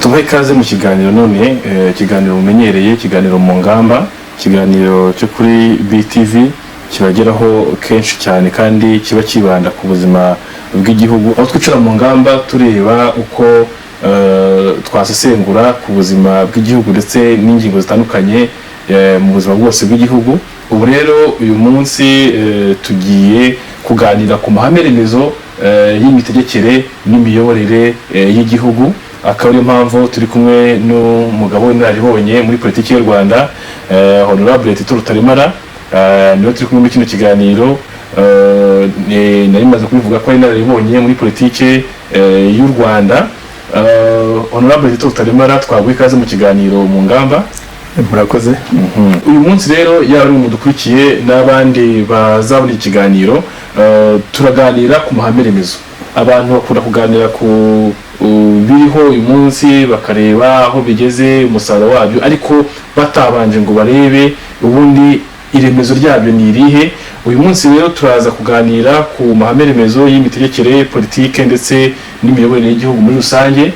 Tubahe ikaze mu kiganiro none, ikiganiro mumenyereye, ikiganiro Mu Ngamba, ikiganiro cyo kuri BTV kibageraho kenshi cyane kandi kiba kibanda ku buzima bw'igihugu, aho twicara mu ngamba tureba uko twasesengura ku buzima bw'igihugu ndetse n'ingingo zitandukanye mu buzima bwose bw'igihugu. Ubu rero uyu munsi tugiye kuganira ku mahame remezo y'imitegekere n'imiyoborere y'igihugu, akaba ariyo mpamvu turi kumwe n'umugabo w'inararibonye muri politiki y'u Rwanda, Honorable Tito Rutaremara. Niwe turi kumwe muri kino kiganiro. Nari maze kubivuga ko ari inararibonye muri politiki y'u Rwanda. Honorable Tito Rutaremara, twaguha ikaze mu kiganiro Mu Ngamba. Murakoze. Uyu munsi rero, yaba ari mudukurikiye n'abandi bazabona ikiganiro, turaganira ku mahame remezo. Abantu bakunda kuganira ku biriho uyu munsi, bakareba aho bigeze, umusaruro wabyo, ariko batabanje ngo barebe ubundi iremezo ryabyo ni irihe. Uyu munsi rero turaza kuganira ku mahame remezo y'imitegekere, politike ndetse n'imiyoborere y'igihugu muri rusange.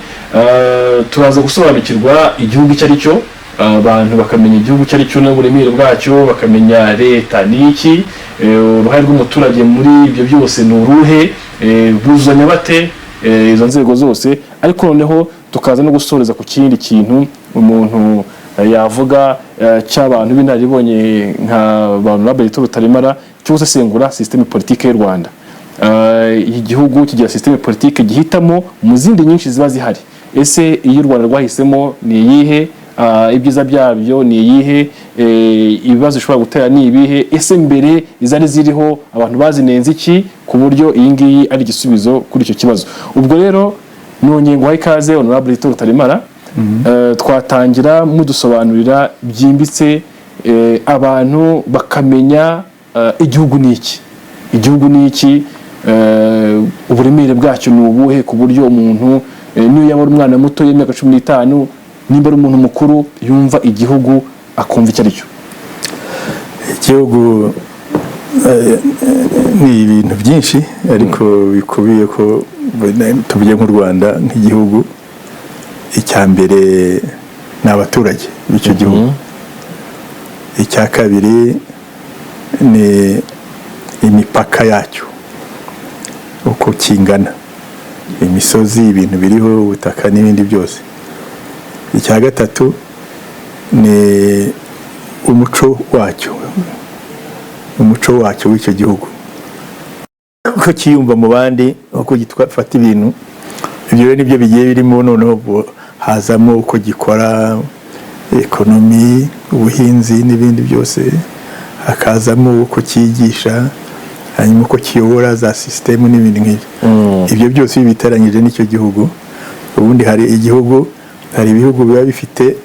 Turaza gusobanukirwa igihugu icyo ari cyo, abantu bakamenya igihugu icyo ari cyo n'uburemere bwacyo, bakamenya leta ni iki, uruhare rw'umuturage muri ibyo byose ni uruhe, buzuzanya bate izo nzego zose. Ariko noneho tukaza no gusoreza ku kindi kintu umuntu yavuga cy'abantu b'inararibonye nka ba Honorable Tito Rutaremara cyo gusesengura système politique y'u Rwanda. Iki gihugu kigira système politique gihitamo mu zindi nyinshi ziba zihari. Ese iyo u Rwanda rwahisemo ni iyihe? Ibyiza byabyo ni iyihe? Ibibazo bishobora gutera ni ibihe? Ese mbere izari ziriho abantu bazinenze iki, ku buryo iyi ngiyi ari igisubizo kuri icyo kibazo? Ubwo rero nongeye nguhaye ikaze, Honorable Tito Rutaremara. Twatangira mudusobanurira byimbitse, abantu bakamenya igihugu ni iki, igihugu ni iki, uburemere bwacyo ni ubuhe, ku buryo umuntu, niyo yaba ari umwana muto w'imyaka 15, nimba ari umuntu mukuru, yumva igihugu, akumva icyo ari cyo. Igihugu ni ibintu byinshi, ariko bikubiye ko tuvuge nk'u Rwanda nk'igihugu, icya mbere ni abaturage b'icyo gihugu, icya kabiri ni imipaka yacyo uko kingana, imisozi, ibintu biriho, ubutaka n'ibindi byose, icya gatatu ni umuco wacyo, umuco wacyo w'icyo gihugu, uko kiyumva mu bandi, uko gifata ibintu. Ibyo rero nibyo bigiye birimo. Noneho ubwo hazamo uko gikora economy, ubuhinzi n'ibindi byose, hakazamo uko cyigisha, hanyuma uko kiyobora, za sisitemu n'ibindi nk'ibyo. Ibyo byose iyo biteranyije n'icyo gihugu. Ubundi hari igihugu, hari ibihugu biba bifite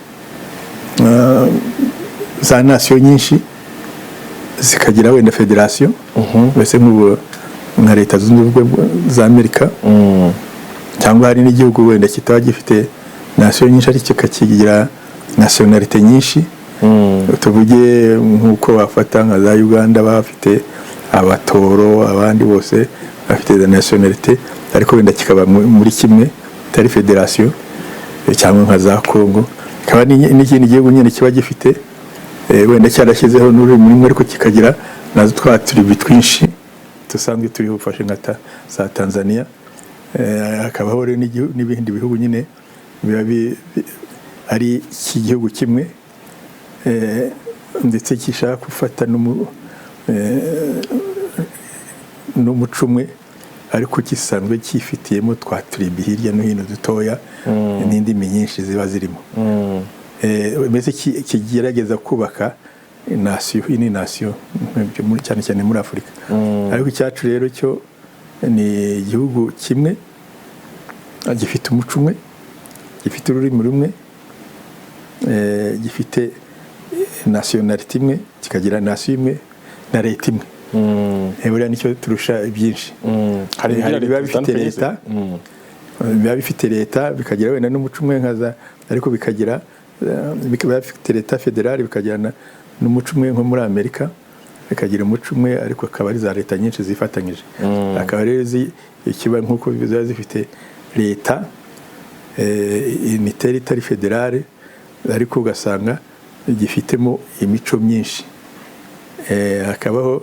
za nation nyinshi, zikagira wenda federasiyo, mbese nk'ubu nka Leta Zunze Ubumwe za Amerika, cyangwa hari n'igihugu wenda kitaba gifite nation nyinshi ariko kikakigira nationalité nyinshi. Tuvuge nk'uko bafata nka za Uganda, bafite Abatoro, abandi bose bafite za nationalité, ariko wenda kikaba muri kimwe itari federasiyo, cyangwa nka za Congo. Kikaba n'ikindi gihugu nyine kiba gifite wenda cyarashyizeho n'ururimi rumwe, ariko kikagira nazo twa tribu twinshi dusanzwe turiho, ufashe nka za Tanzania. Hakabaho rero n'ibindi bihugu nyine biba ari iki gihugu kimwe, ndetse gishaka gufata n'umuco umwe, ariko gisanzwe cyifitiyemo twa tribu hirya no hino dutoya n'indimi nyinshi ziba zirimo. Mbese kigerageza kubaka nation, iyi ni nation cyane cyane muri Afurika. Ariko icyacu rero cyo ni igihugu kimwe gifite umuco umwe, gifite ururimi rumwe, gifite nationalité imwe, kikagira nation imwe na leta imwe. Buriya nicyo turusha byinshi. Hari hari ibiba bifite zitandukanye leta, se? Biba bifite leta, bikagira wenda n'umuco umwe nka za, ariko bikagira biba bifite leta fédérale, bikagira n'umuco umwe nko muri Amerika, bikagira umuco umwe, ariko akaba ari za leta nyinshi zifatanyije. Akaba rero ikiba nk'uko ziba zifite leta. Unitaire itari fédérale, ariko ugasanga gifitemo imico myinshi. Hakabaho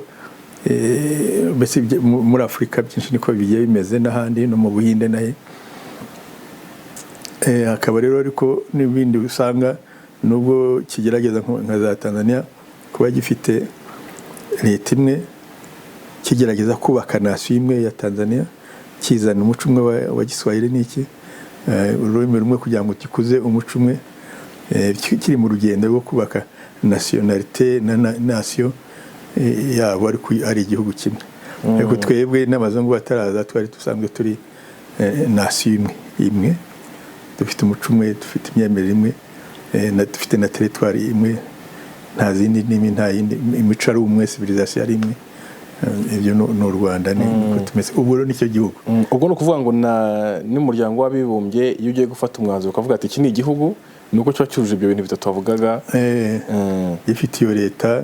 mbese muri Afurika byinshi niko bigiye bimeze, n'ahandi, no mu Buhinde nahe. Hakaba rero ariko n'ibindi usanga nubwo kigerageza nka za Tanzania kuba gifite leta imwe, kigerageza kubaka nation imwe ya Tanzania, kizana umuco umwe wa Giswahili n'iki, ururimi rumwe, kugira ngo gikuze umuco umwe, kiri mu rugendo rwo kubaka nationalité na nation yabo, ariko ari igihugu kimwe. Ariko twebwe n'abazungu bataraza twari dusanzwe turi nation imwe imwe, dufite umuco umwe, dufite imyemerere imwe, dufite na territoire imwe, nta zindi ndimi, nta yindi imico, ari umwe, civilisation ari imwe. Ibyo ni u Rwanda, ni uko tumeze ubu rero, nicyo gihugu. Ubwo ni ukuvuga ngo na n'Umuryango w'Abibumbye, iyo ugiye gufata umwanzuro ukavuga ati iki ni igihugu, ni uko kiba cyujuje ibyo bintu bitatu wavugaga. Gifite iyo leta.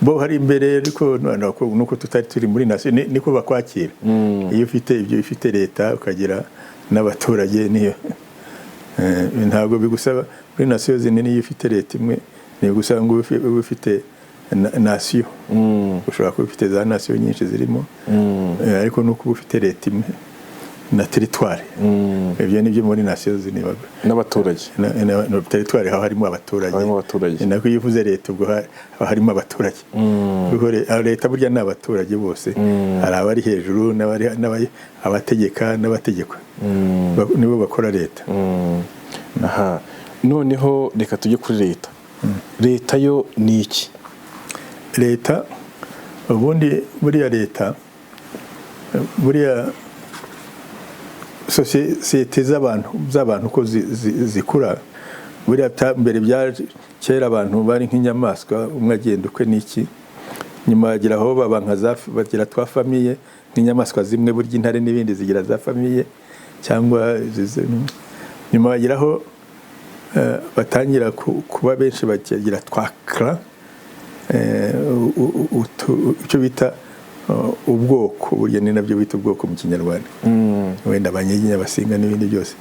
Bo hari imbere, ariko nuko tutari turi muri nation, niko bakwakira. Iyo ufite ibyo, ufite leta, ukagira n'abaturage, niyo ntabwo bigusaba muri Nations Unies. Iyo ufite leta imwe ntibigusaba ngo ube ufite nation. Ushobora kuba ufite za nation nyinshi zirimo, ariko nuko uba ufite leta imwe na territoire. Ibyo ni byo muri Nations Unies N'abaturage. Na territoire haba harimo abaturage. Harimo abaturage. Ni nako iyo uvuze leta, ubwo haba harimo abaturage. Kuko leta burya ni abaturage bose. Hari abari hejuru abategeka n'abategekwa. Nibo bakora leta. Aha noneho reka tujye kuri leta. Leta yo ni iki? Leta ubundi, buriya leta, buriya sosiyete z'abantu uko zikura, buriya mbere bya kera abantu bari nk'inyamaswa, umwe agenda ukwe n'iki. Nyuma bagera aho baba nka za, bagira twa famille nk'inyamaswa zimwe. Burya intare n'ibindi zigira za famille cyangwa nyuma bageraho batangira kuba benshi, bakigira twa clan, icyo bita ubwoko. Burya ni nabyo bita ubwoko mu Kinyarwanda, wenda Abanyiginya, Abasinga n'ibindi byose.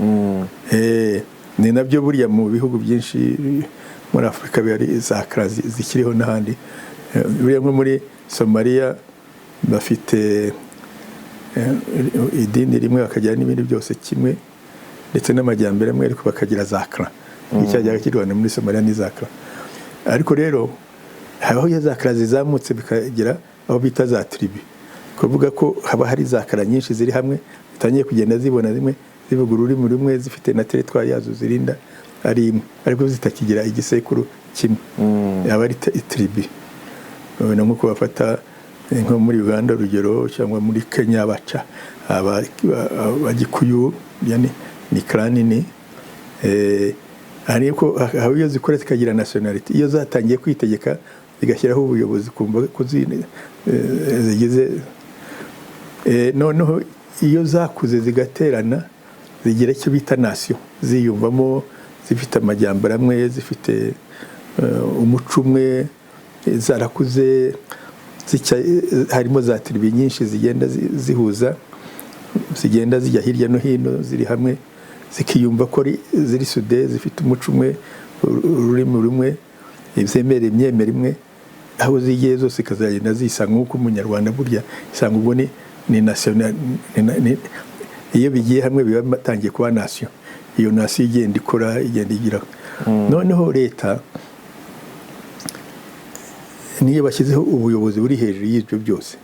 Ni nabyo burya mu bihugu byinshi muri Afurika bihari, za clan zikiriho n'ahandi. Buriya nko muri Somaliya bafite idini rimwe, bakagira n'ibindi byose kimwe, ndetse n'amajyambere amwe, ariko bakagira za clan. Icyajyaga kirwana muri Somaliya ni za clan. Ariko rero habaho iyo za clan zizamutse bikagira aho bita za tribu, kuvuga ko haba hari za clan nyinshi ziri hamwe, zitangiye kugenda zibona zimwe, zivuga ururimi rumwe, zifite na territoire yazo zirinda ari imwe, ariko zitakigira igisekuru kimwe, yaba ari tribu. Wenda nk'uko bafata nko muri Uganda urugero, cyangwa muri Kenya baca Abagikuyu, yani ni clan nini. Ariko aho iyo zikora zikagira nationality, iyo zatangiye kwitegeka zigashyiraho ubuyobozi, kumva ko zigize. Noneho iyo zakuze zigaterana, zigira icyo bita nation, ziyumvamo zifite amajyambere amwe, zifite umuco umwe, zarakuze, harimo za tribu nyinshi zigenda zihuza, zigenda zijya hirya no hino, ziri hamwe, zikiyumva ko ziri soudées, zifite umuco umwe, ururimi rumwe, zemera imyemere imwe. Aho zigiye zose zikazagenda zisanga nk'uko Umunyarwanda burya isanga. Ubwo ni national iyo bigiye hamwe biba bitangiye kuba nation. Iyo nation igenda ikora, igenda igira. Noneho leta niyo bashyizeho ubuyobozi buri hejuru y'ibyo byose,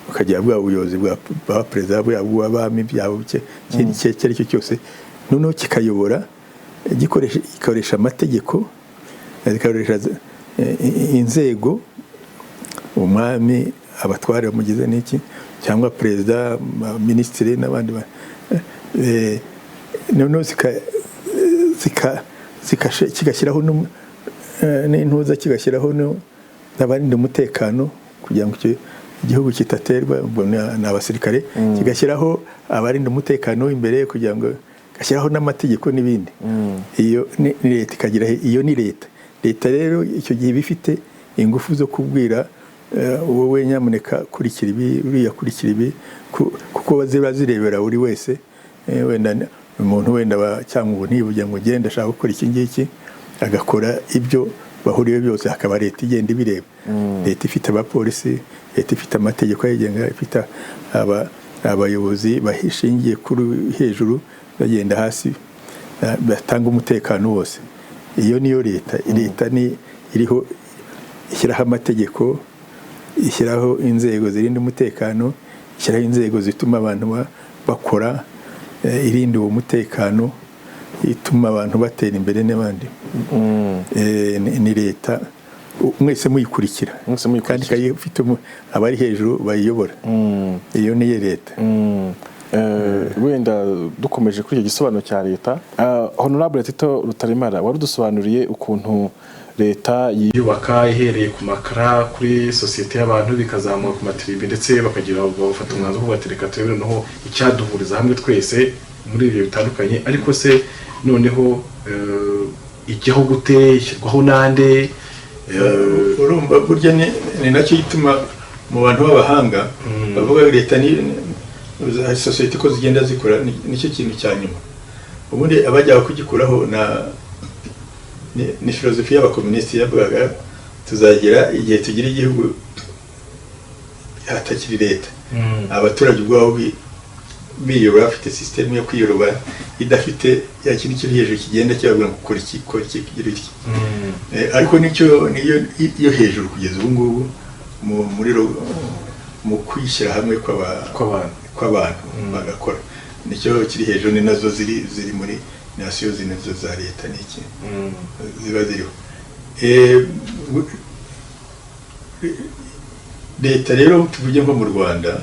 bukagira bwa buyobozi bwa perezida, bwa bw'abami, byaba icyo ari cyo cyose, noneho kikayobora gikoresha amategeko, gikoresha inzego, umwami, abatware bamugize n'iki, cyangwa perezida, minisitiri n'abandi, noneho kigashyiraho n'intuza, kigashyiraho n'abarinda umutekano kugira ngo icyo igihugu kitaterwa, ubwo ni abasirikare, kigashyiraho abarinda umutekano w'imbere, kugira ngo gashyiraho n'amategeko n'ibindi. Iyo ni leta ikagira, iyo ni leta. Leta rero icyo gihe iba ifite ingufu zo kubwira wowe nyamuneka kurikira ibi, uriya kurikira ibi, kuko ziba zirebera buri wese. Wenda Umuntu wenda cyangwa ubu ntibuge ngo ugende ashaka gukora iki ngiki, agakora ibyo bahuriye byose, hakaba leta igenda ibireba. Leta ifite abapolisi, leta ifite amategeko ayigenga, ifite abayobozi bashingiye kuri hejuru bagenda hasi, batanga umutekano wose. Iyo niyo leta. Leta ni iriho ishyiraho amategeko, ishyiraho inzego zirinda umutekano, ishyiraho inzego zituma abantu bakora, irinda uwo mutekano, ituma abantu batera imbere n'abandi. Ni leta mwese muyikurikira. Mwese muyikurikira. Kandi ikaba ifite abari hejuru bayiyobora. Iyo niyo leta. Wenda dukomeje kuri icyo gisobanuro cya leta, Honorable Tito Rutaremara, wari udusobanuriye ukuntu leta yiyubaka ihereye ku makara, kuri sosiyete y'abantu, bikazamuka ku matiribi, ndetse bakagira bafata umwanzuro wo batereka turebe noneho icyaduhuriza hamwe twese muri ibyo bitandukanye. Ariko se noneho ijyaho gute? Ishyirwaho nande? Urumva burya ni nacyo gituma mu bantu b'abahanga bavuga leta ni sosiyete ko zigenda zikora, nicyo kintu cya nyuma. Ubundi abajyaga kugikuraho ni filozofi y'abakomunisiti yavugaga tuzagera igihe tugira igihugu hatakiri leta, abaturage ubwabo biyobora, bafite sisitemu yo kwiyobora idafite ya kintu kiri hejuru kigenda kibabwira ngo kora iki, kora iki, gira iki. Ariko nicyo niyo yo hejuru kugeza ubu ngubu mu kwishyira hamwe kw'abantu. Kw'abantu bagakora, nicyo kiri hejuru. Ni nazo ziri muri nasiyo zino za leta n'iki ziba ziriho. Leta rero, tuvuge nko mu Rwanda,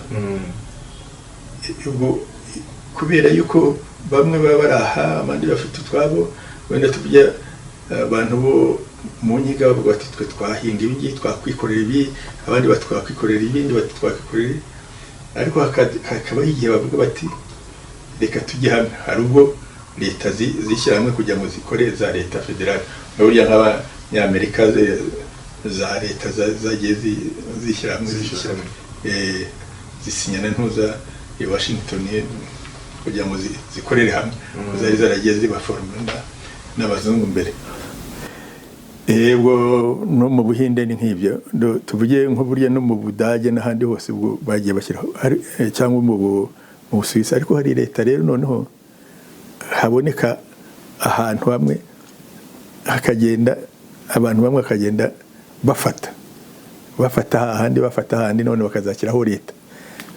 ubwo kubera yuko bamwe baba bari aha, abandi bafite utwabo, wenda tuvuge abantu bo mu Nkiga bavuga bati twe twahinga ibi ngibi, twakwikorera ibi, abandi bati twakwikorera ibindi, bati twakwikorera ibi. Ariko hakabaho igihe bavuga bati reka tujye hamwe. Hari ubwo leta zishyira hamwe kugira ngo zikore za leta fédérale. Burya nk'Abanyamerika za leta zagiye zishyira hamwe, Zishyira hamwe. Zisinyana ntuza i Washington kugira ngo zikorere hamwe, zari zaragiye zibaforoma n'abazungu mbere. Ubwo no mu Buhinde ni nk'ibyo. Tuvuge nko burya no mu Budage n'ahandi hose ubwo bagiye bashyiraho cyangwa mu Busuwisi. Ariko hari leta rero noneho haboneka ahantu hamwe hakagenda abantu bamwe bakagenda bafata bafata ahandi, bafata ahandi, none bakazashyiraho leta.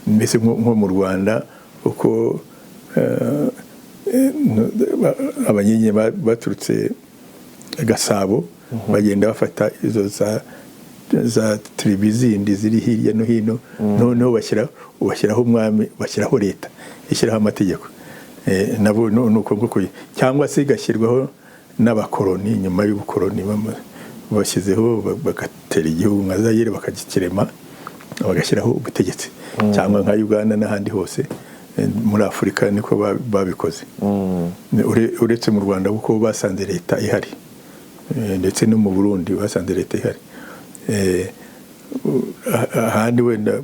Mbese nko mu Rwanda uko Abanyiginya baturutse Gasabo bagenda bafata izo za tribu zindi ziri hirya no hino, noneho bashyiraho umwami, bashyiraho leta ishyiraho amategeko. Nabo nuko nguko, cyangwa se igashyirwaho n'abakoroni nyuma y'ubukoroni, bashyizeho bagatera igihugu nka Zayire bakagikirema, bagashyiraho ubutegetsi, cyangwa nka Uganda n'ahandi hose muri Afurika niko babikoze. Uretse mu Rwanda kuko basanze leta ihari, ndetse no mu Burundi basanze leta ihari. Ahandi wenda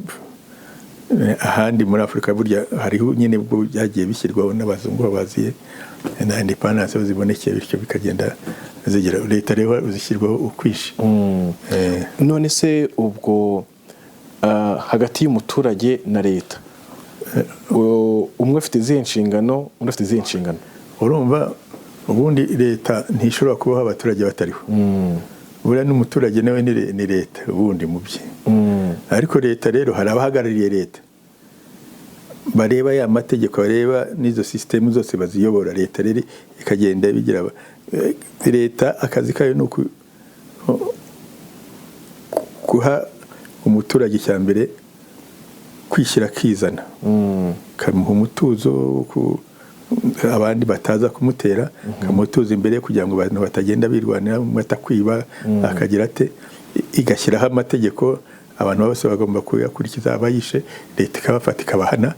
ahandi muri Afurika burya hariho nyine ubwo byagiye bishyirwaho n'abazungu babaziye na independence aho zibonekeye, bityo bikagenda zigira leta. Rero zishyirwaho ukwishe. None se ubwo hagati y'umuturage na leta, umwe afite izihe nshingano, undi afite izihe nshingano? Urumva ubundi leta ntishobora kubaho abaturage batariho. Buriya n'umuturage nawe ni leta ubundi mu bye. Ariko leta rero hari abahagarariye leta bareba ya mategeko, bareba n'izo sisitemu zose baziyobora. Leta rero ikagenda bigira leta akazi kayo ni guha umuturage icya mbere kwishyira akizana, kamuha umutuzo abandi bataza kumutera, kamutuza imbere kugira ngo abantu batagenda birwanira, umwe atakwiba akagira ate. Igashyiraho amategeko, abantu bose bagomba kuyakurikiza, abayishe leta ikabafata ikabahana.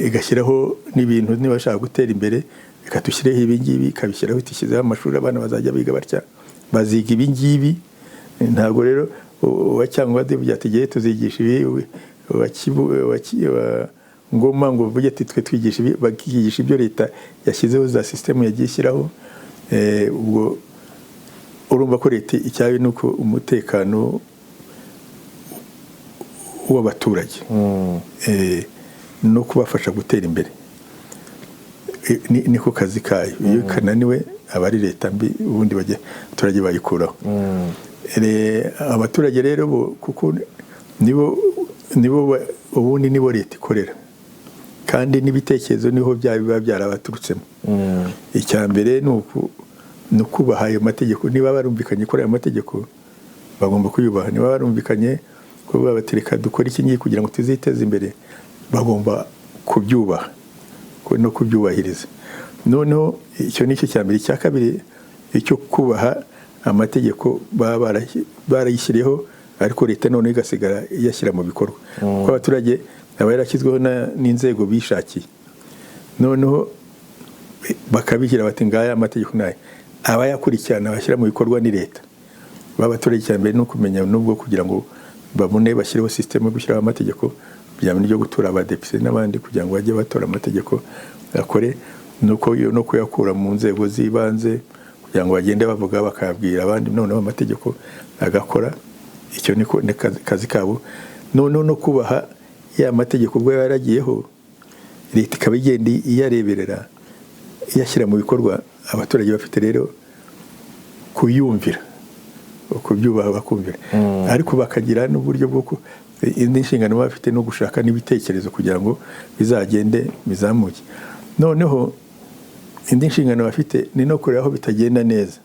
Igashyiraho n'ibintu niba bashaka gutera imbere, reka dushyireho ibi ngibi, ikabishyiraho, itishyizeho amashuri abana bazajya biga batya, baziga ibi ngibi. Ntabwo rero uwa cyangwa ati tugiye tuzigisha ibi, uwa ngoma ngo bavuge ati twe twigisha ibi, bakigisha ibyo leta yashyizeho, za sisitemu yagiye ishyiraho. Ubwo urumva ko leta icyayo ni uko umutekano w'abaturage no kubafasha gutera imbere. Niko kazi kayo. Iyo kananiwe aba ari leta mbi, ubundi abaturage bayikuraho. Abaturage rero bo, kuko nibo ubundi nibo leta ikorera, kandi n'ibitekerezo niho biba byarabaturutsemo. Icya mbere ni ukubaha ayo mategeko. Niba barumvikanye kuri ayo mategeko, bagomba kuyubaha. Niba barumvikanye ko bati reka dukore iki ngiki kugira ngo tuziteze imbere, bagomba kubyubaha no kubyubahiriza. Noneho icyo ni cyo cya mbere. Icya kabiri, icyo kubaha amategeko baba barayishyiriyeho, ariko leta noneho igasigara iyashyira mu bikorwa, kuko abaturage aba yarashyizweho n'inzego bishakiye, noneho bakabishyira bati ngaya amategeko nayo, abayakurikirana bashyira mu bikorwa ni leta. B'abaturage icya mbere ni ukumenya, nubwo kugira ngo babone bashyireho sisitemu yo gushyiraho amategeko, bya bindi byo gutora abadepite n'abandi kugira ngo bajye batora amategeko akore, nuko no kuyakura mu nzego z'ibanze kugira ngo bagende bavuga bakayabwira abandi, noneho amategeko agakora. Icyo niko ni kazi kabo. Noneho no kubaha ya mategeko ubwo yaragiyeho, leta ikaba igenda iyareberera, iyashyira mu bikorwa. Abaturage bafite rero kuyumvira, kubyubaha, bakumvira, ariko bakagira n'uburyo bwo indi nshingano baba bafite no gushaka n'ibitekerezo kugira ngo bizagende bizamuke. Noneho indi nshingano bafite ni no kureba aho bitagenda neza,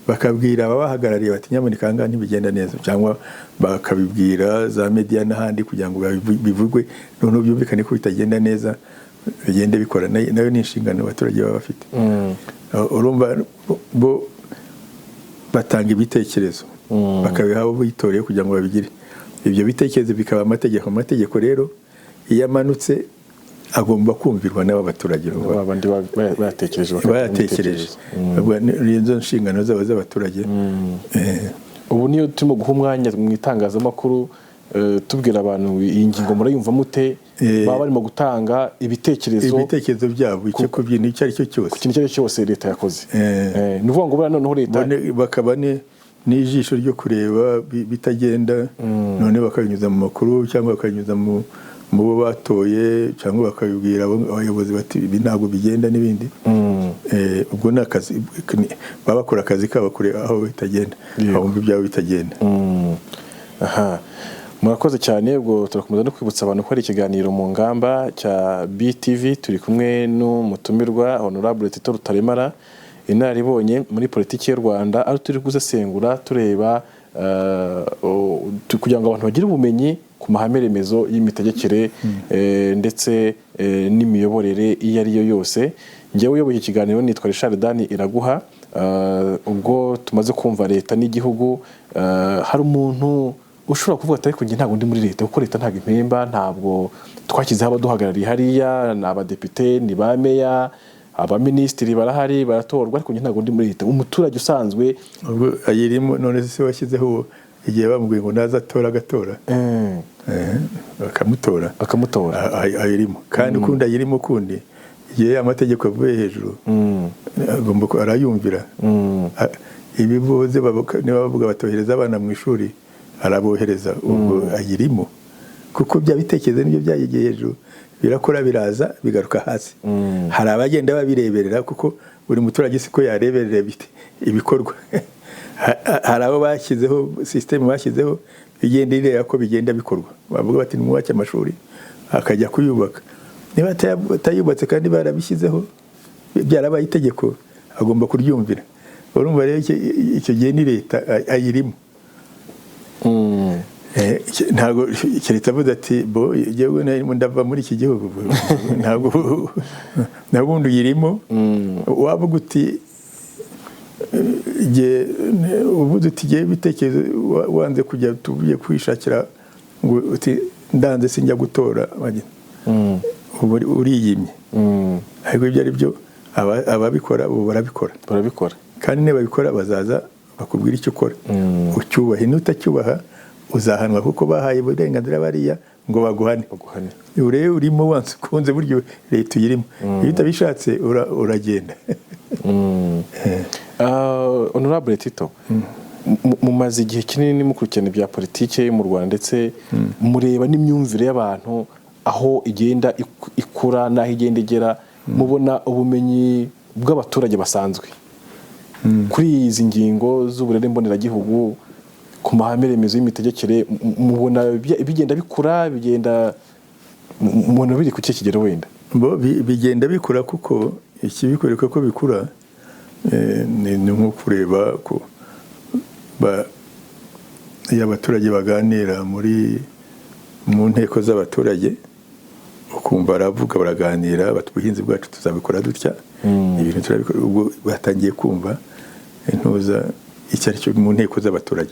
bakabwira ababahagarariye bati nyamuneka aha ngaha ntibigenda neza, cyangwa bakabibwira za media n'ahandi kugira ngo bivugwe, noneho byumvikane ko bitagenda neza, bigende bikora. Nayo ni inshingano abaturage baba bafite. Urumva bo batanga ibitekerezo, bakabiha abo bitoreye kugira ngo babigire, ibyo bitekerezo bikaba amategeko. Amategeko rero iyo amanutse agomba kumvirwa n'aba baturage. Ba bandi bayatekereje bayatekereje. Ubwo ni izo nshingano zabo z'abaturage. Ubu niyo turimo guha umwanya mu itangazamakuru, tubwira abantu iyi ngingo murayumva mute, baba barimo gutanga ibitekerezo. Ibitekerezo byabo icyo ku bintu icyo ari cyo cyose. Ku kintu icyo ari cyo cyose leta yakoze. Ni ukuvuga ngo buriya noneho leta bakaba n'ijisho ryo kureba bitagenda, none bakabinyuza mu makuru cyangwa bakabinyuza mu bo batoye, cyangwa bakabibwira abayobozi bati ibi ntabwo bigenda n'ibindi. Ubwo ni akazi baba bakora, akazi kabo kureba aho bitagenda, aho bumva ibyabo bitagenda. Aha murakoze cyane. Ubwo turakomeza no kwibutsa abantu ko ari ikiganiro Mu Ngamba cya BTV, turi kumwe n'umutumirwa Honorable Tito Rutaremara, inararibonye muri politiki y'u Rwanda, aho turi gusesengura tureba kugira ngo abantu bagire ubumenyi ku mahame remezo y'imitegekere ndetse n'imiyoborere iyo ari yo yose. Njyewe uyoboye ikiganiro nitwa Richard Dani Iraguha. Ubwo tumaze kumva leta n'igihugu, hari umuntu ushobora kuvuga ati ariko njye ntabwo ndi muri leta, kuko leta ntabwo impemba, ntabwo twashyizeho abaduhagarariye hariya, ni abadepite, ni ba meya, abaminisitiri barahari baratorwa, ariko njye ntabwo ndi muri leta, umuturage usanzwe. Ubwo ayirimo. None se washyizeho uwo igihe bamubwiye ngo naza atora agatora, bakamutora? Bakamutora. Ayirimo kandi ukundi, ayirimo ukundi. Igihe amategeko avuye hejuru agomba arayumvira. Ibi boze niba bavuga batohereza abana mu ishuri, arabohereza. Ubwo ayirimo, kuko bya bitekerezo nibyo byayigiye hejuru, birakora, biraza bigaruka hasi. Hari abagenda babireberera, kuko buri muturage siko yareberera ibikorwa. Hari abo bashyizeho, sisitemu bashyizeho igenda ireba ko bigenda bikorwa. Bavuga bati nimwubake amashuri, akajya kuyubaka. Niba atayubatse kandi barabishyizeho, byarabaye itegeko, agomba kuryumvira. Urumva rero icyo gihe ni leta ayirimo. Ntabwo keretse avuze ati bo jyewe narimo ndava muri iki gihugu, ntabwo ubundi uyirimo. Wavuga uti uvuze uti jyewe ibitekerezo wanze kujya tugiye kwishakira, ngo uti ndanze sinjya gutora, ubu uriyimye. Ariko ibyo ari byo, ababikora ubu barabikora. Barabikora. Kandi nibabikora bazaza bakubwira icyo ukora, ucyubahe. Nutacyubaha uzahanwa, kuko bahaye uburenganzira bariya. ngo baguhane. Baguhane. Urebe, urimo wanze ukunze, buryo leta uyirimo, iyo utabishatse uragenda. Honorable Tito, mumaze igihe kinini mukurikirana ibya politiki mu Rwanda, ndetse mureba n'imyumvire y'abantu aho igenda ikura n'aho igenda igera. Mubona ubumenyi bw'abaturage basanzwe kuri izi ngingo z'uburere mboneragihugu, ku mahame remezo y'imitegekere, mubona bigenda bikura, bigenda mubona biri ku kihe kigero wenda? Bo bigenda bikura, kuko ikibikwereka ko bikura ni nko kureba ko iyo abaturage baganira mu nteko z'abaturage, ukumva baravuga, baraganira bati: "Ubuhinzi bwacu tuzabikora dutya, ibintu turabikora." Ubwo batangiye kumva intuza icyo ari cyo. Mu nteko z'abaturage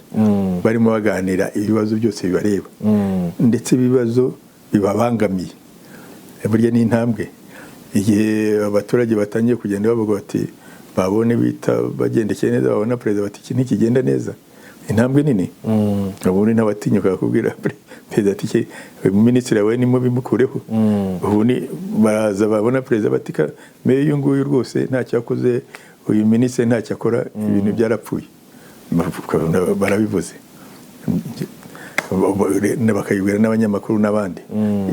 barimo baganira ibibazo byose bibareba, ndetse ibibazo bibabangamiye. Burya ni intambwe igihe abaturage batangiye kugenda bavuga bati, babone bita bagendekeye neza, babona perezida bati: "Iki ntikigenda neza." Intambwe nini. Ubundi ntabatinyuka kubwira perezida ati: "Iki minisitiri wawe ni mubi, mukureho." Ubu ni baraza babona perezida bati: "Meya uyu nguyu rwose ntacyo yakoze, uyu minisitiri ntacyo akora, ibintu byarapfuye." Ukabona barabivuze, bakayibwira n'abanyamakuru n'abandi.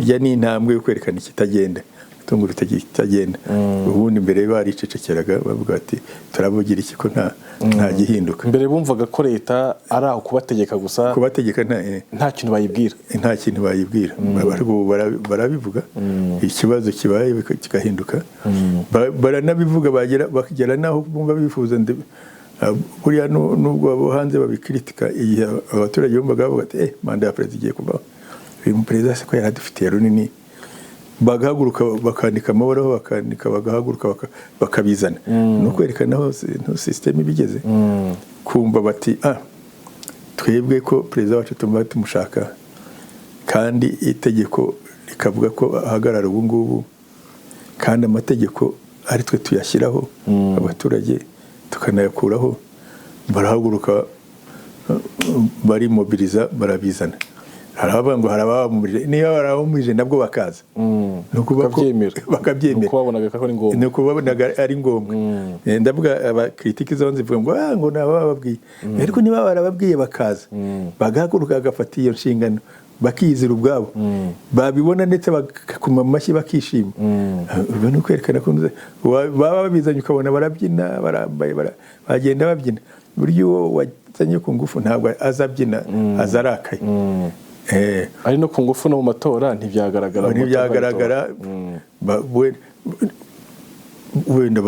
Irya ni intambwe yo kwerekana ikitagenda, itungo ikitagenda. Ubundi mbere baricecekeraga, bavuga bati: "Turavugira iki ko nta gihinduka?" Mbere bumvaga ko leta ari aho kubategeka gusa. Kubategeka, nta Nta kintu bayibwira. Nta kintu bayibwira. Ariko ubu barabivuga, ikibazo kibaye kigahinduka. Baranabivuga, bagera bakagera n'aho bumva bifuza. Buriya nubwo abo hanze babikritika, igihe abaturage bumvaga bavuga ati: "Eh, manda ya perezida igiye kuvaho, uyu perezida se ko yari adufitiye runini?" Bagahaguruka bakandika amabaruwa, bakandika, bagahaguruka, bakabizana. Ni ukwerekana aho sisiteme ibigeze, kumva bati: "Ah, twebwe ko perezida wacu tumva tumushaka, kandi itegeko rikavuga ko ahagarara ubu ngubu, kandi amategeko ari twe tuyashyiraho abaturage, tukanayakuraho." Barahaguruka, barimobiliza, barabizana. Hari abavuga ngo hari ababamumirije, niba barabamumirije nabwo bakaza, ni ukuvuga ko Bakabyemera. Bakabyemera. Ni uko babonaga ko ari ngombwa. Ni uko babonaga ari ngombwa. Ndavuga abakritiki zo zivuga ngo ngo ni abababwiye, ariko niba barababwiye bakaza, bagahaguruka, bagafata iyo nshingano, bakiyizira ubwabo, babibona ndetse bagakoma amashyi, bakishima. Ubwo ni ukwerekana ko baba babizanye, ukabona barabyina, barambaye, bagenda babyina. Burya uwo wazanye ku ngufu ntabwo azabyina, aza arakaye. Ari no ku ngufu, no mu matora ntibyagaragara mu matora. Ntibyagaragara. Wenda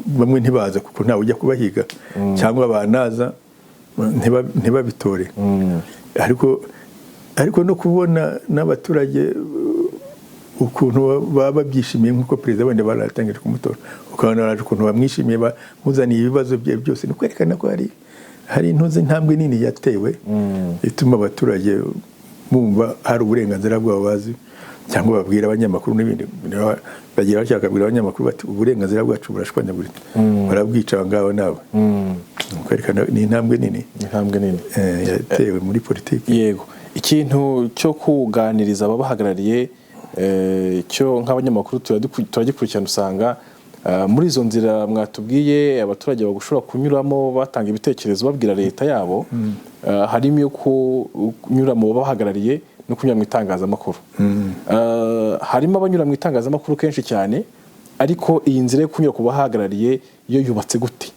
bamwe ntibaza kuko ntawe ujya kubahiga, cyangwa banaza ntibabitore. Ariko no kubona n'abaturage ukuntu baba babyishimiye, nk'uko perezida wenda baratangije kumutora, ukabona baraje ukuntu bamwishimiye, bamuzaniye ibibazo bye byose, ni ukwerekana ko hari intuze, intambwe nini yatewe ituma abaturage bumva hari uburenganzira bwabo bazi, cyangwa babwira abanyamakuru n'ibindi. Bagira batya bakabwira abanyamakuru bati: "Uburenganzira bwacu burashwanyaguritse, barabwica aba ngaba n'aba." Kwerekana ni intambwe nini. Intambwe nini. Yatewe muri politiki. Yego, ikintu cyo kuganiriza ababahagarariye, cyo nk'abanyamakuru turagikurikirana, usanga muri izo nzira mwatubwiye abaturage bashobora kunyuramo batanga ibitekerezo babwira leta yabo, harimo iyo kunyura mu babahagarariye no kunyura mu itangazamakuru. Harimo abanyura mu itangazamakuru kenshi cyane, ariko iyi nzira yo kunyura ku bahagarariye yo yubatse gute?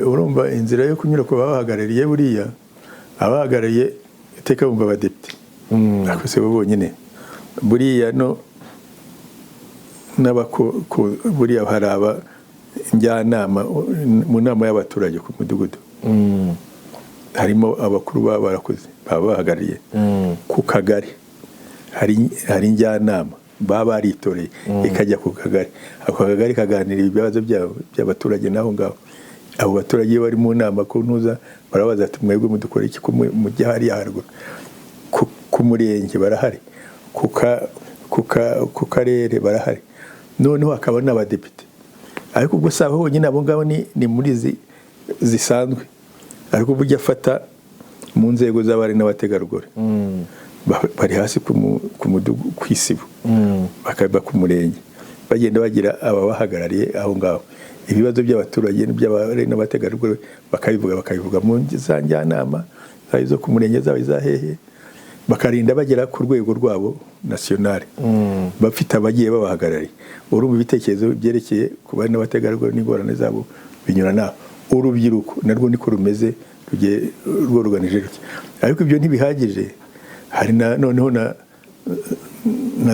Urumva, inzira yo kunyura ku babahagarariye, buriya abahagarariye iteka bumva abadepite, ariko si bo bonyine. Buriya no buriya hari aba njyanama mu nama y'abaturage ku mudugudu, harimo abakuru baba barakoze, baba bahagarariye ku kagari, hari njyanama baba baritoreye ikajya ku kagari, ako kagari kaganira ibibazo byabo by'abaturage n'aho ngaho. Abo baturage iyo bari mu nama ku ntuza, barabaza ati: "Mwebwe mudukora iki ko mujya hariya haruguru?" Ku murenge barahari, ku karere barahari, noneho hakaba n'abadepite. Ariko ubwo si aho honyine, abo ngabo ni muri zisanzwe, ariko ubwo ujya afata mu nzego z'abari n'abategarugori. Bari hasi ku mudugudu, ku isibo, bakaba ku murenge, bagenda bagira ababahagarariye aho ngaho. Ibibazo by'abaturage n'iby'abari n'abategarugori bakabivuga mu za njyanama, zaba izo ku murenge, zaba iza hehe, bakarinda bagera ku rwego rwabo nationale, bafite abagiye babahagarariye. Urumva ibitekerezo byerekeye ku bari n'abategarugori n'ingorane zabo binyura naho. Urubyiruko narwo niko rumeze, rugiye rworuganije rutya, ariko ibyo ntibihagije. Hari na noneho na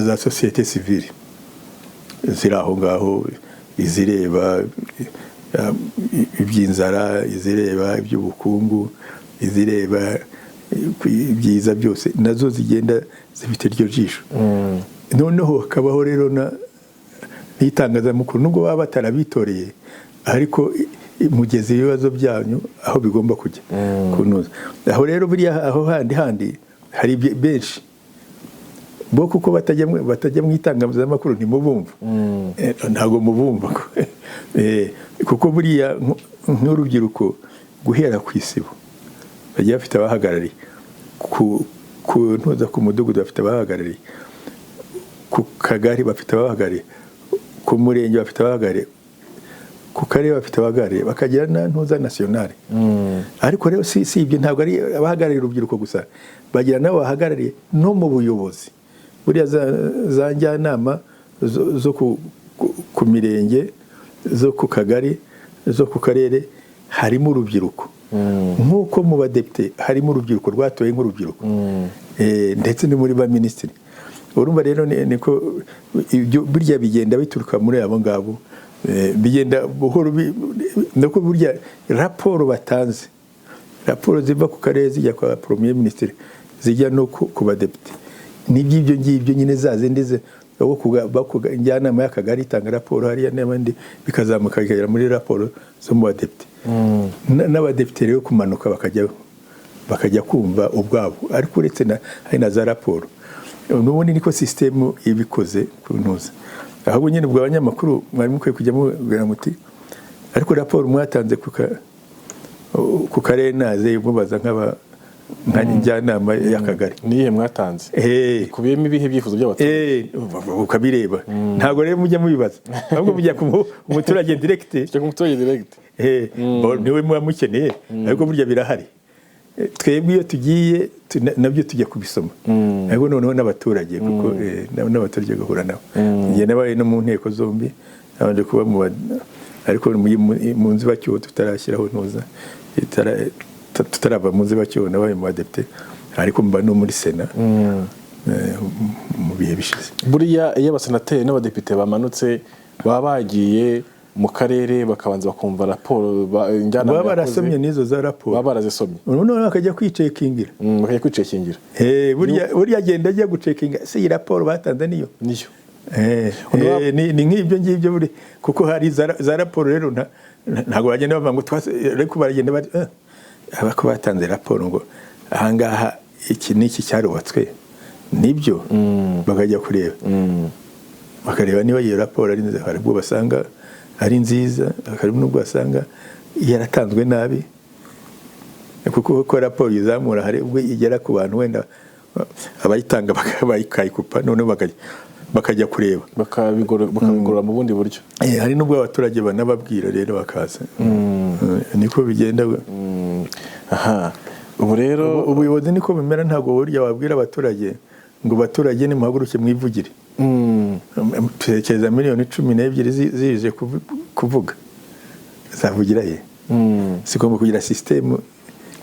za société civile ziri aho ngaho, izireba iby'inzara, izireba iby'ubukungu, izireba ibyiza byose, nazo zigenda zifite iryo jisho. Noneho hakabaho rero n'itangazamakuru, nubwo baba batarabitoreye, ariko mugeze ibibazo byanyu aho bigomba kujya kunoza. Aho rero buriya aho handi hari benshi bo kuko batajya mu itangazamakuru ntimubumva. Ntabwo mubumva. Kuko buriya nk'urubyiruko guhera ku isibo bagiye bafite abahagarariye, ku ntuza, ku mudugudu bafite abahagarariye, ku kagari bafite abahagarariye, ku murenge bafite abahagarariye, ku karere bafite abahagarariye, bakagira na ntuza nationale. Ariko rero si ibyo, ntabwo ari abahagarariye urubyiruko gusa, bagira n'abo bahagarariye no mu buyobozi. Buriya za njyanama zo ku mirenge, zo ku kagari, zo ku karere, harimo urubyiruko, nk'uko mu badepite harimo urubyiruko rwatoye nk'urubyiruko. Ndetse no muri ba minisitiri. Urumva rero niko ibyo burya bigenda bituruka muri abo ngabo. Bigenda buhoro, nako burya raporo batanze, raporo ziva ku karere zijya kwa premier ministre, zijya no ku badepite, n'iby'ibyo ngibyo nyine, za zindi njyanama y'akagari itanga raporo hariya n'abandi, bikazamuka bikagera muri raporo zo mu badepite. N'abadepite rero kumanuka bakajya kumva ubwabo. Ariko uretse na hari na za raporo, n'ubundi niko sisitemu ibikoze ku ntuza. Ahubwo nyine ubwo abanyamakuru mwari mukwiye kujya mubwira muti: "Ariko raporo mwatanze ku karere naze mubaza nk'aba nka njyanama y'akagari." Niyihe mwatanze? Ikubiyemo ibihe byifuzo by'abaturage? Ukabireba. Ntabwo rero mujya mubibaza, ahubwo mujya ku umuturage direct. Cyo ku muturage direct. Niwe muba mukeneye, ariko burya birahari. Twebwe iyo tugiye nabyo tujya kubisoma, ariko noneho n'abaturage, kuko n'abaturage gahura nabo. Njye nabaye no mu nteko zombi, nabanje kuba mu ariko mu nzibacyuho tutarashyiraho ntuza, tutarava mu nzibacyuho, nabaye mu badepite, ariko mba no muri sena mu bihe bishize. Buriya iyo abasenateri n'abadepite bamanutse, baba bagiye mu karere bakabanza bakumva raporo njyanama baba yakoze. Barasomye n'izo za raporo. Baba barazisomye. Noneho bakajya kwicekingira. Bakajya kwicekingira. Burya agenda ajya gucekinga se iyi raporo batanze niyo? Niyo. Ni nk'ibyo ngibyo buri, kuko hari za raporo rero ntabwo bagenda bavuga ngo twase, ariko baragenda bati: "Abako batanze raporo ngo ahangaha iki n'iki cyarubatswe, nibyo?" Bakajya kureba, bakareba niba iyo raporo ari nziza. Hari ubwo basanga ari nziza, hari n'ubwo basanga yaratanzwe nabi, kuko uko raporo izamura hari ubwo igera ku bantu, wenda abayitanga bakayikupa, noneho bakajya kureba. Bakabigorora mu bundi buryo. Hari n'ubwo abaturage banababwira rero bakaza. Niko bigenda. Aha ubu rero Ubuyobozi niko bimera. Ntabwo burya wabwira abaturage ngo: "Baturage, nimuhaguruke mwivugire." Tekereza miliyoni 12 zije kuvuga, zavugira he? Zigomba kugira sisitemu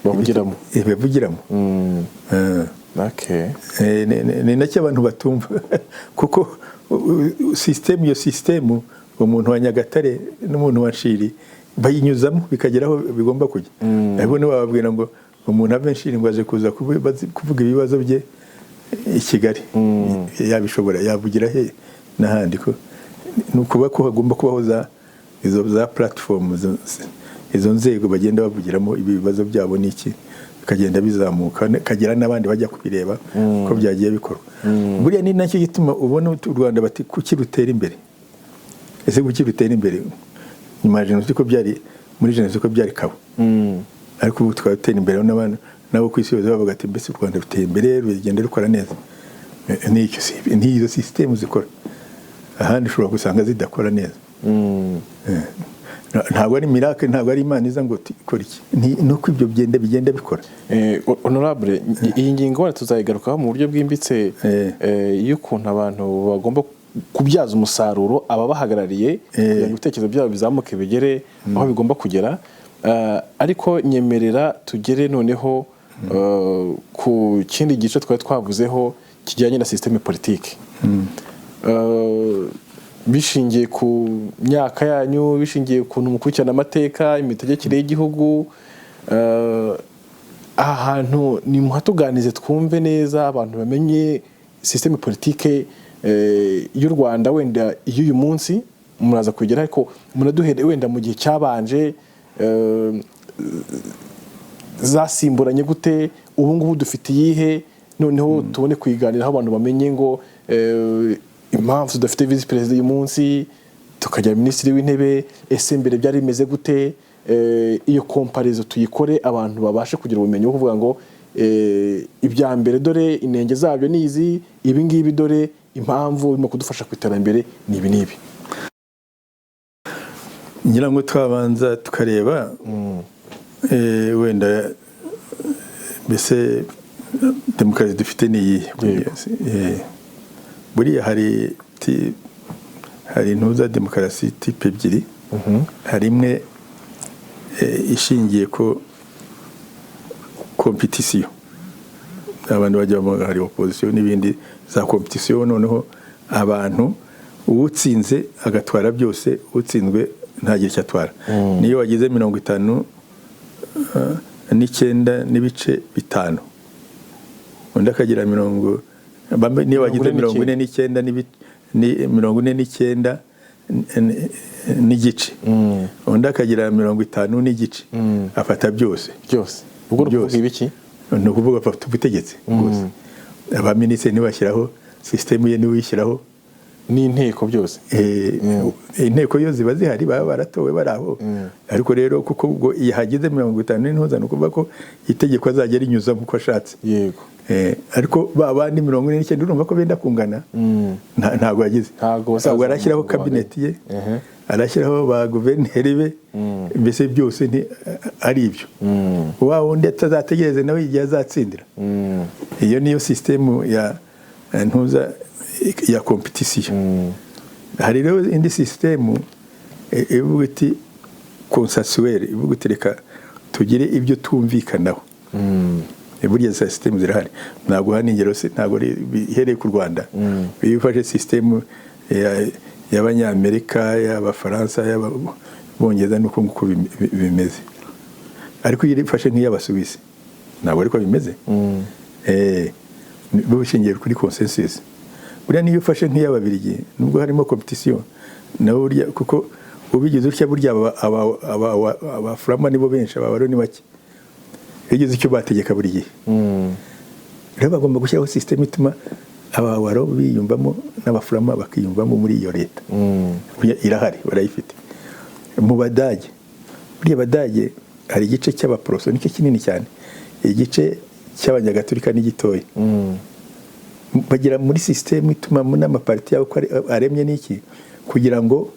bavugiramo. Bavugiramo. Okay. Ni nacyo abantu batumva, kuko sisitemu, iyo sisitemu, umuntu wa Nyagatare n'umuntu wa Nshiri bayinyuzamo bikagera aho bigomba kujya. Ariko ntiwababwira ngo umuntu ave Nshiri ngo aje kuza kuvuga ibibazo bye i Kigali. Yabishobora? Yavugira he n'ahandi? Ko ni ukuba ko hagomba kubaho za izo za platform, izo nzego bagenda bavugiramo ibi bibazo byabo n'iki, bikagenda bizamuka, kagera n'abandi bajya kubireba ko byagiye bikorwa. Buriya ni nacyo gituma ubona u Rwanda bati: "Kuki rutera imbere?" Ese kuki rutera imbere nyuma ya jenoside, ko byari muri jenoside ko byari kabo? Ariko ubu tukaba dutera imbere n'abantu. Nabo ku isi yose bavuga ati: "Mbese u Rwanda ruteye imbere, rugenda rukora neza." N'icyo n'izo sisitemu zikora, ahandi ushobora gusanga zidakora neza. Ntabwo ari miracle, ntabwo ari Imana iza ngo ikora iki. Ni uko ibyo bigenda bikora. Honorable, iyi ngingo wenda tuzayigarukaho mu buryo bwimbitse, y'ukuntu abantu bagomba kubyaza umusaruro ababahagarariye kugira ngo ibitekerezo byabo bizamuke bigere aho bigomba kugera. Ariko nyemerera tugere noneho ku kindi gice twari twavuzeho kijyanye na système politique. Bishingiye ku myaka yanyu, bishingiye ku kuntu mukurikirana amateka, imitegekere y'igihugu, aha hantu ni muhatuganize twumve neza, abantu bamenye système politique y'u Rwanda. Wenda y'uyu munsi muraza kugera, ariko munaduhere wenda mu gihe cyabanje, zasimburanye gute, ubu ngubu dufite iyihe, noneho tubone kuyiganiraho, abantu bamenye ngo impamvu tudafite visi perezida uyu munsi, tukagira minisitiri w'intebe, ese mbere byari bimeze gute? Iyo comparaison tuyikore, abantu babashe kugira ubumenyi bwo kuvuga ngo ibya mbere dore inenge zabyo ni izi, ibi ngibi dore impamvu birimo kudufasha ku iterambere ni ibi n'ibi. Ngira ngo twabanza tukareba wenda mbese demokarasi dufite ni iyihe? Buriya hari intuza demokarasi type ebyiri. Hari imwe ishingiye ko compétition, abantu bajya bavuga hari opposition n'ibindi za compétition, noneho abantu uwutsinze agatwara byose, utsinzwe ntagire icyo atwara. Niyo wagize 59.5, undi akagira mirongo, niyo wagize 49 49 n'igice, undi akagira 50 n'igice, afata byose. Byose, ubwo uri kuvuga ibiki? Ni ukuvuga afata ubutegetsi bwose, abaminisitiri ntibashyiraho, sisitemu ye niwe uyishyiraho. N'inteko byose. Inteko yo ziba zihari, baba baratowe bari aho. Ariko rero kuko ubwo iyo hageze 50 n'intuza, ni ukuvuga ko itegeko azajya rinyuza uko ashatse. Ariko ba bandi 49, urumva ko benda kungana, ntabwo yagize. Ntabwo bazaza Ntabwo arashyiraho mu Rwanda. kabineti ye, arashyiraho ba guverineri be, mbese byose ni ari ibyo, wa wundi atazategereze nawe igihe azatsindira. Iyo niyo sisitemu ya ntuza ya compétition. Hari rero indi sisitemu ivuga iti consensuelle, ivuga iti reka tugire ibyo twumvikanaho. Burya za sisitemu zirahari, ntabwo hano ingero se ntabwo ihereye ku Rwanda. Iyo ufashe sisitemu y'Abanyamerika, y'Abafaransa, y'Abongereza, nuko nguko bimeze. Ariko iyo ufashe nk'iy'Abasuwisi ntabwo ariko bimeze. Bo bishingiye kuri consensus. Buriya niyo ufashe nk'iy'Ababirigi, nubwo harimo compétition nabo, burya kuko ubigize utya, burya Abafurama nibo benshi, Abawalo ni bake. Iyo ugize icyo bategeka buri gihe rero, bagomba gushyiraho sisitemu ituma Abawalo biyumvamo n'Abafurama bakiyumvamo muri iyo leta. Burya irahari, barayifite. Mu Badage, buriya Abadage hari igice cy'Abaporoso nicyo kinini cyane, igice cy'Abanyagatolika ni gitoya. Bagira muri sisitemu ituma n'amapariti yabo uko aremye n'iki, kugira ngo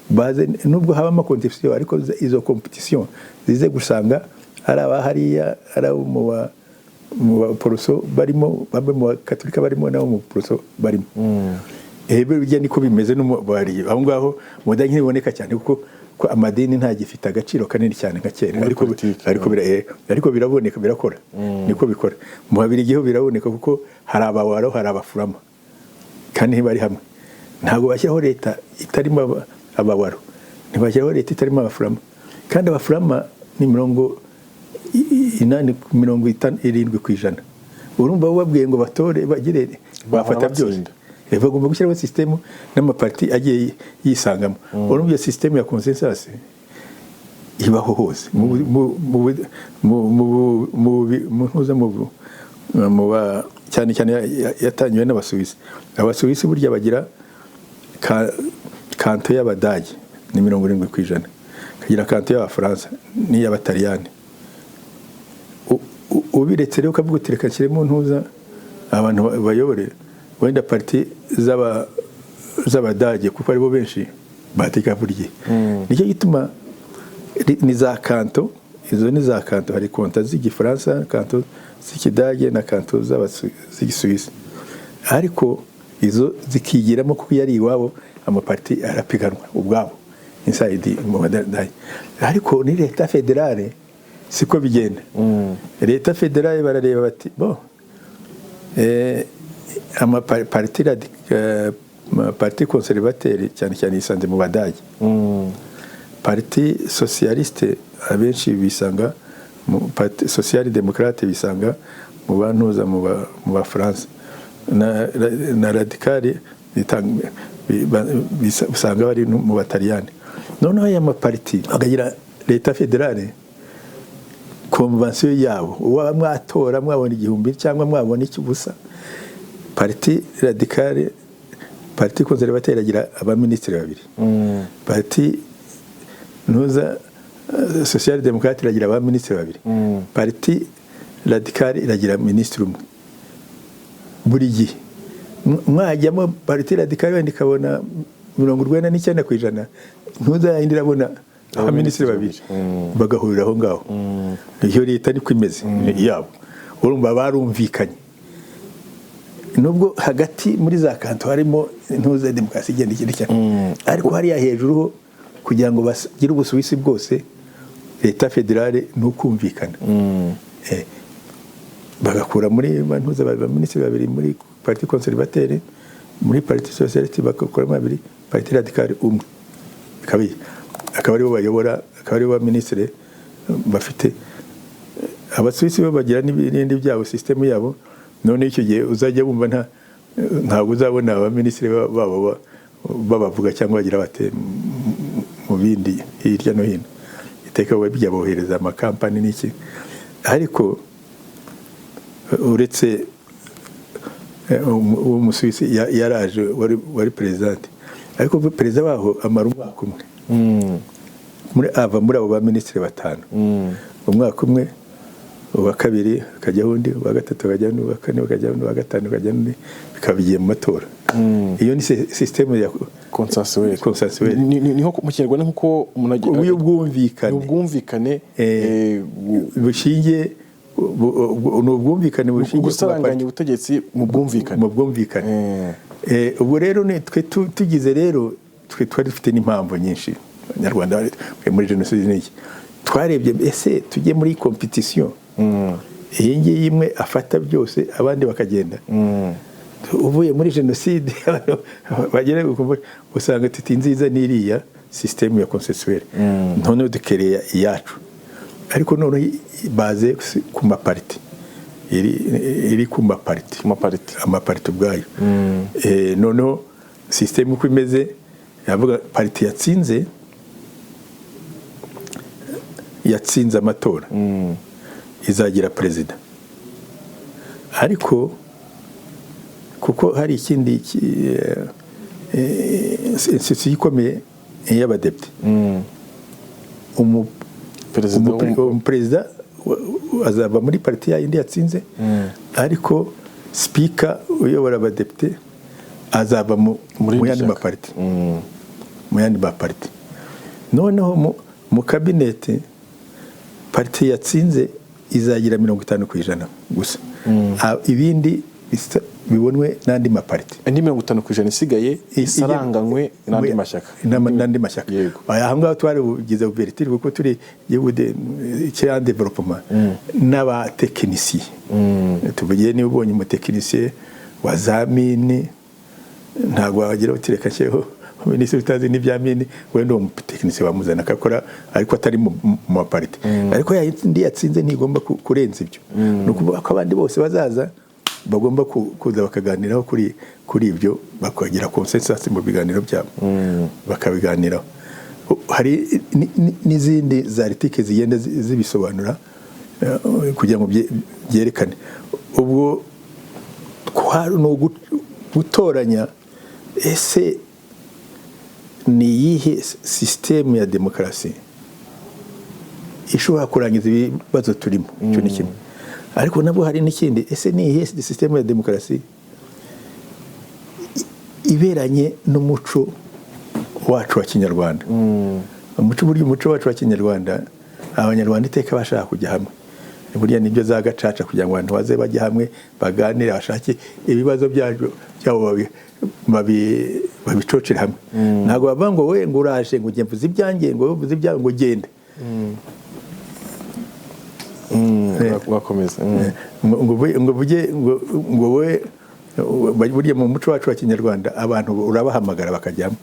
baze nubwo habamo compétition, ariko izo compétition zize gusanga ari aba hariya, ari abo mu Baporoso barimo, bamwe mu Bakatolika barimo, n'abo mu Baporoso barimo. Burya niko bimeze no mu bari aho ngaho. Mu Budage ntibiboneka cyane kuko ko amadini ntagifite agaciro kanini cyane nka kera. Muri Ariko politiki, ariko biraboneka, birakora, niko bikora. Mu Babirigi ho biraboneka kuko hari Abawaro, hari Abafurama, kandi ntibari hamwe. Ntabwo bashyiraho leta itarimo Abawaro, ntibashyiraho leta itarimo Abafurama, kandi Abafurama ni 80, 70%. Urumva bababwiye ngo batore bagire bafata byose. Batsinda. Bagomba gushyiraho sisitemu n'amapariti agiye yisangamo. Urumva iyo sisitemu ya consensus ibaho hose mu ntuza mu cyane cyane yatangiwe n'Abasuwisi. Abasuwisi burya bagira canton y'Abadage ni 70%, kagira canton y'Abafaransa n'iy'Abataliyani. Ubiretse rero ukavuga uti: "Reka nshyiremo ntuza abantu bayobore wenda parti z'Abadage," kuko aribo benshi bateka buri gihe. Nicyo gituma ni za canton, izo ni za canton. Hari canton z'Igifaransa, canton z'Ikidage na canton z'Igisuwisi, ariko izo zikigiramo kuko iyo ari iwabo amaparti arapiganwa ubwabo inside mu Badage. Ariko ni leta fédérale siko bigenda. Leta fédérale barareba bati: "Bo amaparti parti conservateur cyane cyane yisanze mu Badage, parti socialiste abenshi bisanga mu parti social démocrate, bisanga mu bantuza, mu Bafaransa, na radicale usanga bari mu Bataliyani." Noneho aya maparti akagira leta fédérale convention yabo, uba mwatora mwabona 1000 cyangwa mwabona iki ubusa, parti radicale, parti conservateur agira abaminisitiri babiri, parti ntuza social démocrate iragira abaminisitiri babiri, parti radicale iragira minisitiri umwe. Buri gihe mwajyamo parti radicale wenda ikabona 99%, ntuza yindi irabona abaminisitiri babiri, bagahurira aho ngaho. Iyo leta niko imeze yabo. Urumva barumvikanye, nubwo hagati muri za canton harimo intuza demokarasi igenda ikindi cyane, ariko hariya hejuru ho kugira ngo bagire Ubusuwisi bwose, leta fédérale ni ukumvikana. Bagakura muri bantuza abaminisitiri babiri muri parti conservateur, muri parti socialiste bagakuramo babiri, parti radicale umwe, kabiri, akaba aribo bayobora, akaba aribo baminisitiri bafite. Abasuwisi bo bagira n'ibindi byabo, sisitemu yabo. None icyo gihe uzajya wumva ntabwo uzabona abaminisitiri babo babavuga cyangwa bagira bate mu bindi hirya no hino. Iteka bijya bohereza amakampani n'iki, ariko uretse uwo Musuwisi yaraje wari perezidante, ariko perezida waho amara umwaka umwe muri ava muri abo baminisitiri batanu, umwaka umwe, uwa kabiri hakajyaho undi, uwa gatatu hakajyaho undi, uwa kane hakajyaho undi, uwa gatanu hakajyaho undi, bikaba bigiye mu matora. Iyo ni sisitemu ya Consensuel. Consensuel. Niho mu Kinyarwanda nkuko umuntu y'ubwumvikane. Ni ubwumvikane. Bushingiye ni ubwumvikane bushingiye ku gusaranganya maparti. ubutegetsi mu bwumvikane. Mu bwumvikane. Ubwo rero ni twe tugize rero, twe twari dufite n'impamvu nyinshi. Abanyarwanda bari muri jenoside n'iki, twarebye: ese tujye muri compétition iyi ngiyi imwe afata byose abandi bakagenda? Uvuye muri jenoside bagere usanga tuti nziza n'iriya sisitemu ya consensuelle. Noneho dukereya iyacu, ariko noneho baze ku mapariti, iri ku mapariti. Ku mapariti. Amapariti ubwayo. Noneho sisitemu uko imeze yavuga pariti yatsinze amatora izagira perezida, ariko kuko hari ikindi institution ikomeye y'abadepite, Perezida umuperezida azava muri parti yindi yatsinze, ariko speaker uyobora abadepite azava Muri mu iri yandi shyaka. mapariti, mu yandi mapariti. Noneho mu kabinete parti yatsinze izagira 50% gusa. Ibindi bibonwe n'andi mapariti. Indi 50% isigaye isaranganywe n'andi mashyaka. N'andi mashyaka. Yego. Aha ngaha twari bugize ouverture kuko turi igihugu cya développement n'abatekinisiye. Tuvugiye niba ubonye umutekinisiye wa za mines, ntabwo wagira uti: "Reka nshyiraho minisitiri utazi n'ibya mines." Wenda uwo mutekinisiye wamuzana akakora, ariko atari mu mapariti. Ariko ya yindi yatsinze ntigomba kurenza ibyo. Ni ukuvuga ko abandi bose bazaza bagomba kuza bakaganiraho kuri ibyo, bakagira consensus mu biganiro byabo, bakabiganiraho. Hari n'izindi za articles zigenda zibisobanura kugira ngo byerekane. Ubwo ni gutoranya: ese ni iyihe sisitemu ya demokarasi ishobora kurangiza ibibazo turimo? Icyo ni kimwe. Ariko nabwo hari n'ikindi: ese ni iyihe sisitemu ya demokarasi iberanye n'umuco wacu wa Kinyarwanda? Umuco, burya umuco wacu wa Kinyarwanda, Abanyarwanda iteka bashaka kujya hamwe. Burya nibyo za gacaca, kugira ngo abantu baze bajye hamwe, baganire, bashake ibibazo byabo babicocere hamwe. Ntabwo bavuga ngo we ngo uraje, ngo ujye mvuze ibyanjye, ngo wowe uvuze ibyawe, ngo genda. Wakomeza. Ngo uvuge ngo wowe. Burya mu muco wacu wa Kinyarwanda, abantu urabahamagara bakajyamo,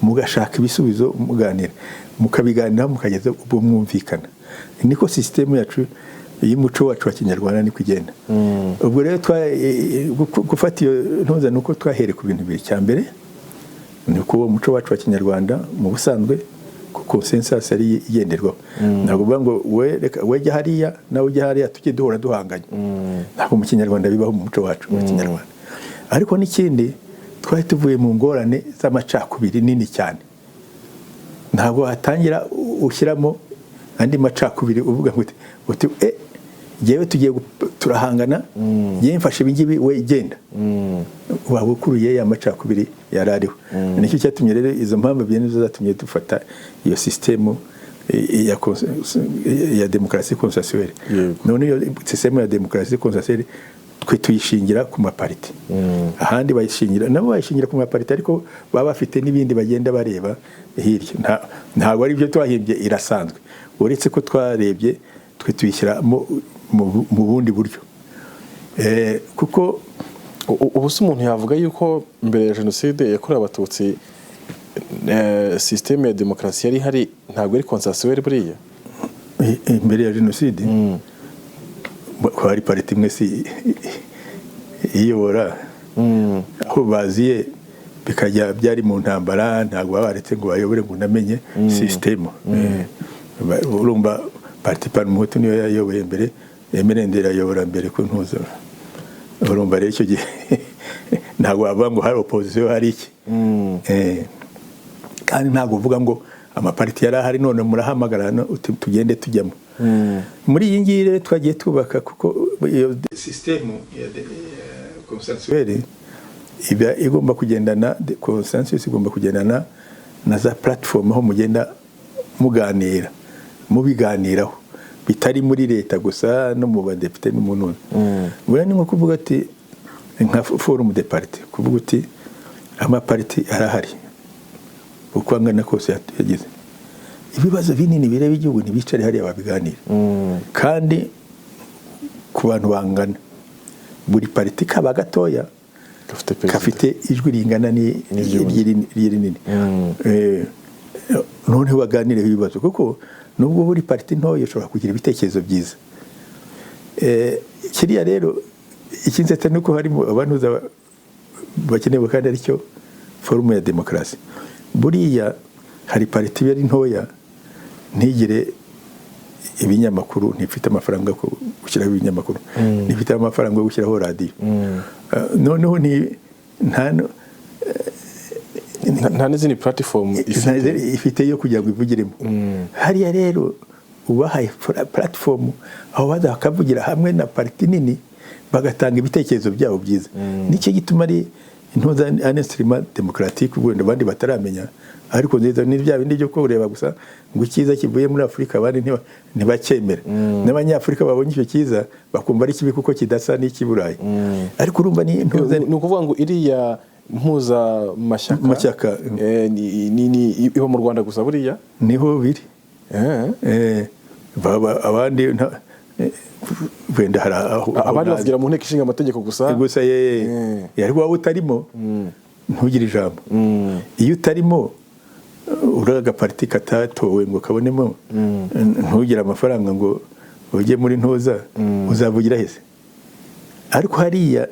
mugashaka ibisubizo, muganira, mukabiganiraho, mukageza ubwo mwumvikana. Niko sisitemu yacu y'umuco wacu wa Kinyarwanda niko igenda. Ubwo rero gufata iyo ntuza ni uko twahereye ku bintu bibiri. Icya mbere ni uko uwo muco wacu wa Kinyarwanda mu busanzwe ko consensus ari igenderwaho. Ntabwo uvuga ngo we reka we jya hariya, nawe ujya hariya, tujye duhora duhanganye. Ntabwo mu Kinyarwanda bibaho, mu muco wacu wa Kinyarwanda. Ariko n'ikindi, twari tuvuye mu ngorane z'amacakubiri nini cyane. Ntabwo watangira ushyiramo andi macakubiri, uvuga ngo uti jyewe tugiye turahangana, jyewe mfashe ibi ngibi, we genda. Waba ukuruye ya macakubiri yari ariho. Nicyo cyatumye rero, izo mpamvu ebyiri nizo zatumye dufata iyo sisitemu ya demokarasi consensuelle. None iyo sisitemu ya demokarasi consensuelle twe tuyishingira ku mapariti. Ahandi bayishingira, nabo bayishingira ku mapariti, ariko baba bafite n'ibindi bagenda bareba hirya. Ntabwo ari byo twahimbye, irasanzwe, uretse ko twarebye twe tuyishyira mu bundi buryo. Kuko Ubu se umuntu yavuga yuko mbere ya Jenoside yakorewe Abatutsi, sisiteme ya demokarasi yari ihari ntabwo ari consensuelle buriya? Mbere ya jenoside ko hari pariti imwe si iyobora? Aho baziye bikajya byari mu ntambara, ntabwo baba baretse ngo bayobore ngo unamenye sisitemu. Urumva parti Parmehutu niyo yayoboye mbere, MRND irayobora mbere ku ntuza. Urumva rero icyo gihe ntabwo wavuga ngo hari opposition, hari iki. Kandi ntabwo uvuga ngo amapariti yari ahari, none murahamagara hano uti tugende tujyamo. Muri iyi ngiyi rero twagiye twubaka, kuko iyo sisitemu ya consensuelle iba igomba kugendana, consensus igomba kugendana na za platform aho mugenda muganira, mubiganiraho, bitari muri leta gusa, no mu badepite no mu ntuza. Buriya ni nko kuvuga ati nka forum de parti, kuvuga uti amapariti arahari uko angana kose, yagize ibibazo binini bireba igihugu, ntibicare hariya babiganire. Kandi ku bantu bangana, buri pariti kaba gatoya gafite perezida, gafite ijwi ringana n'iry'undi. Rinini. Noneho baganireho ibibazo, kuko nubwo buri pariti ntoya ushobora kugira ibitekerezo byiza. Kiriya rero ikinsetsa ni uko harimo abantuza bakenewe, kandi aricyo forme ya demokarasi. Buriya hari pariti iba ari ntoya, ntigire ibinyamakuru, ntifite amafaranga yo gushyiraho ibinyamakuru, ntifite amafaranga yo gushyiraho radiyo. Noneho ni nta Nta n'izindi platform ifite. Ifite yo kugira ngo ivugiremo. Hariya rero ubahaye platform aho baza bakavugira hamwe na pariti nini, bagatanga ibitekerezo byabo byiza. Nicyo gituma ari intuza, un instrument démocratique wenda abandi bataramenya, ariko nziza. Ni bya bindi byo kureba gusa ngo icyiza kivuye muri Afurika abandi ntibacyemera. N'Abanyafurika babonye icyo cyiza bakumva ari kibi kuko kidasa n'icy'i Burayi. Ariko urumva ni intuza. Ni ukuvuga ngo iriya mpuzamashyaka Mashyaka. Ni iba mu Rwanda gusa buriya? Niho biri. Abandi wenda hari aho Abandi bavugira mu Nteko Ishinga Amategeko gusa. Gusa ye. Ariko waba utarimo ntugire ijambo. Iyo utarimo, uri agapariti katatowe ngo kabonemo, ntugire amafaranga ngo ujye muri ntuza, uzavugira hese? Ariko hariya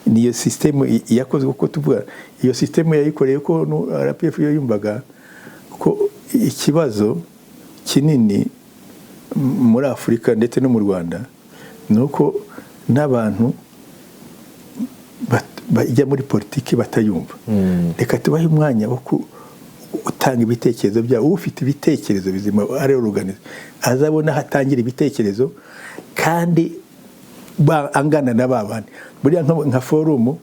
niyo sisitemu yakozwe uko tuvuga. Iyo sisitemu yayikoreye ko RPF yo yumvaga ko ikibazo kinini muri Afurika ndetse no mu Rwanda ni uko n'abantu bajya muri politiki batayumva. Reka tubahe umwanya wo gutanga ibitekerezo byabo. Ufite ibitekerezo bizima ari organize, azabona aho atangira ibitekerezo kandi Angana na ba bandi. Buriya nka forum,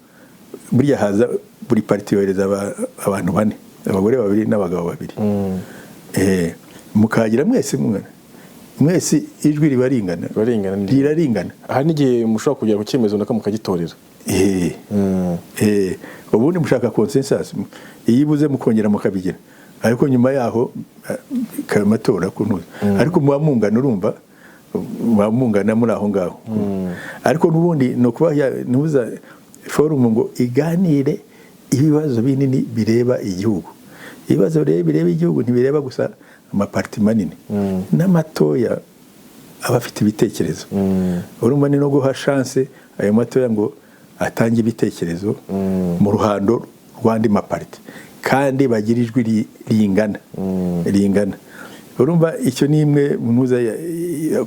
buriya haza buri parti yohereza abantu bane, abagore babiri n'abagabo babiri. Mukagira mwese mungana, mwese ijwi riba ringana. Riba ringana. Riraringana. Hari n'igihe mushobora kugera ku cyemezo runaka mukagitorera. Ubundi mushaka consensus, iyo ibuze mukongera mukabigira, ariko nyuma yaho amatora kuntuza, ariko muba mungana, urumva muba mungana muri aho ngaho. Ariko n'ubundi ni ukuba ntuza forum ngo iganire ibibazo binini bireba igihugu. Ibibazo rero bireba igihugu ntibireba gusa amaparti manini, n'amatoya aba afite ibitekerezo. Urumva ni no guha chance ayo matoya ngo atange ibitekerezo mu ruhando rw'andi maparti, kandi bagira ijwi ringana. Urumva icyo ni imwe mu ntuza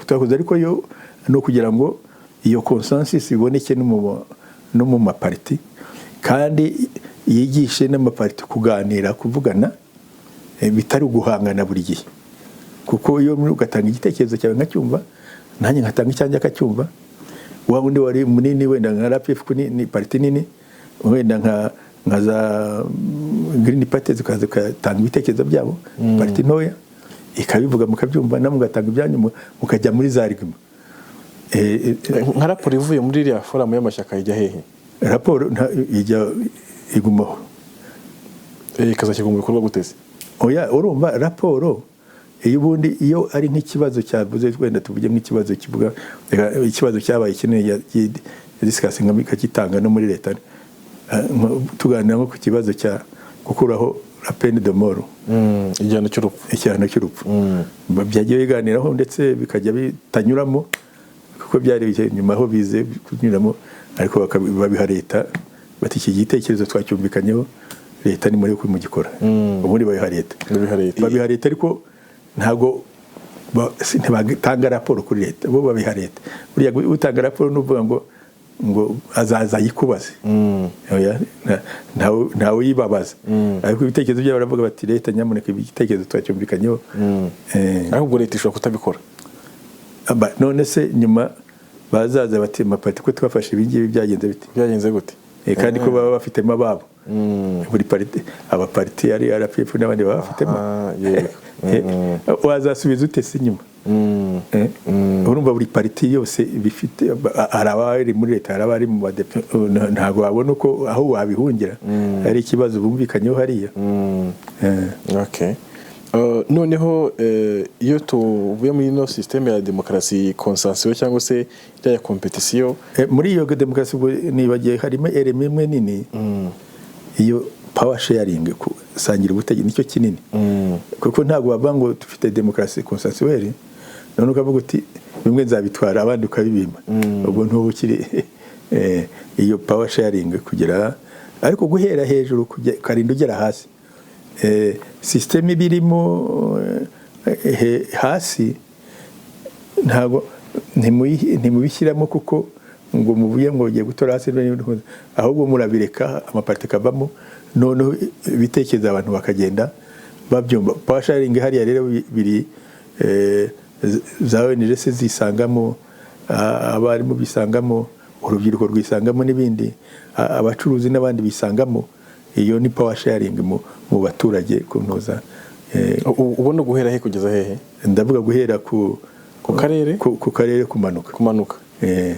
twakoze, ariko yo ni ukugira ngo iyo consensus iboneke no mu maparti, kandi yigishe n'amaparti kuganira, kuvugana, bitari uguhangana buri gihe. Kuko iyo ugatanga igitekerezo cyawe nkacyumva, nanjye ngatanga icyanjye akacyumva, wa wundi wari munini, wenda nka RPF ko ni parti nini, wenda nka za Green Party zikaza zigatanga ibitekerezo byabo, parti ntoya ikabivuga mukabyumva, namwe mugatanga ibyanyu, mukajya muri za argument. Nka raporo ivuye muri iriya forum y'amashyaka ijya hehe? Raporo ijya igumaho. Ikazashyirwa mu bikorwa gute se? Oya, urumva raporo iyo ubundi iyo ari nk'ikibazo cyavuze, wenda tuvuge nk'ikibazo kivuga ikibazo cyabaye kinini ya discussion ikagitanga no muri leta. Tuganira nko ku kibazo cya gukuraho la peine de mort. Igihano cy'urupfu. Igihano cy'urupfu. Byagiye biganiraho ndetse bikajya bitanyuramo, kuko byari nyuma aho bize kunyuramo, ariko babiha leta bati iki gitekerezo twacyumvikanyeho, leta ni muri mugikora. Ubundi babiha leta. Babiha leta. Babiha leta, ariko ntabwo ntibatanga raporo kuri leta, bo babiha leta. Buriya utanga raporo n'uvuga ngo azaza ayikubaze. Oya, ntawe uyibabaza, ariko ibitekerezo byabo baravuga bati leta nyamuneka igitekerezo twacyumvikanyeho. Ariko ubwo leta ishobora kutabikora. None se nyuma bazaza bati amaparti ko twafashe ibi ngibi byagenze bite? Byagenze gute? Kandi ko baba bafitemo ababo, buri parti, abaparti ari RPF n'abandi baba bafitemo. Ah, yego. Wazasubiza ute se nyuma? Urumva buri parti yose ibifite, hari abari muri leta, hari abari mu badepite, ntabwo wabona uko aho wabihungira hari ikibazo bumvikanyeho hariya. Okay. Noneho iyo tuvuye muri ino système ya demokarasi consensuelle cyangwa se iriya ya compétition? Muri iyo demokarasi ubwo nibagiye harimo element imwe nini, iyo power sharing, gusangira ubutegetsi, nicyo kinini. Kuko ntabwo bavuga ngo dufite demokarasi consensuelle none ukavuga uti bimwe nzabitwara abandi ukabibima, ubwo ntuba ukiri iyo power sharing kugera, ariko guhera hejuru ukarinda ugera hasi, système iba irimo hasi ntabwo ntimubishyiramo, kuko ngo muvuye ngo ugiye gutora hasi, ahubwo murabireka amaparti akavamo, noneho ibitekerezo abantu bakagenda babyumva. Power sharing hariya rero biri za ONG se zisangamo, abarimu bisangamo, urubyiruko rwisangamo n'ibindi, abacuruzi n'abandi bisangamo. Iyo ni power sharing mu baturage kunoza. Ubona guhera he kugeza hehe? Ndavuga guhera ku Ku karere? Ku karere kumanuka. Kumanuka.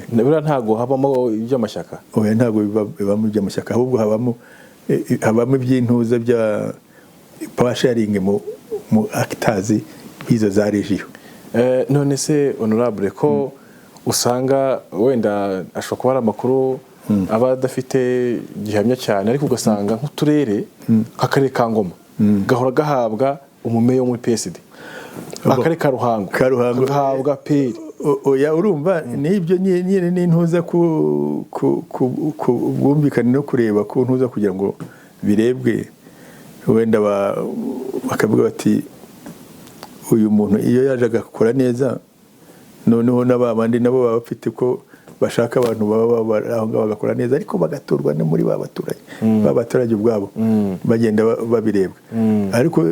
Buriya ntabwo habamo iby'amashyaka? Oya, ntabwo bibamo iby'amashyaka, ahubwo habamo iby'intuza bya power sharing mu actors b'izo za région. None se honorable, ko usanga wenda ashobora kuba ari amakuru aba adafite gihamya cyane, ariko ugasanga nk'uturere, nk'akarere ka Ngoma gahora gahabwa umumeya wo muri PSD, akarere ka Ruhango Ka Ruhango. gahabwa PL. Oya, urumva n'ibyo nyine n'intuza ku bwumvikane no kureba ku ntuza kugira ngo birebwe, wenda bakavuga bati uyu muntu iyo yaje agakora neza, noneho n'aba bandi nabo baba bafite ko bashaka abantu baba bari aho ngaho bagakora neza, ariko bagatorwa no muri ba baturage, ba baturage ubwabo bagenda babirebwa. Ariko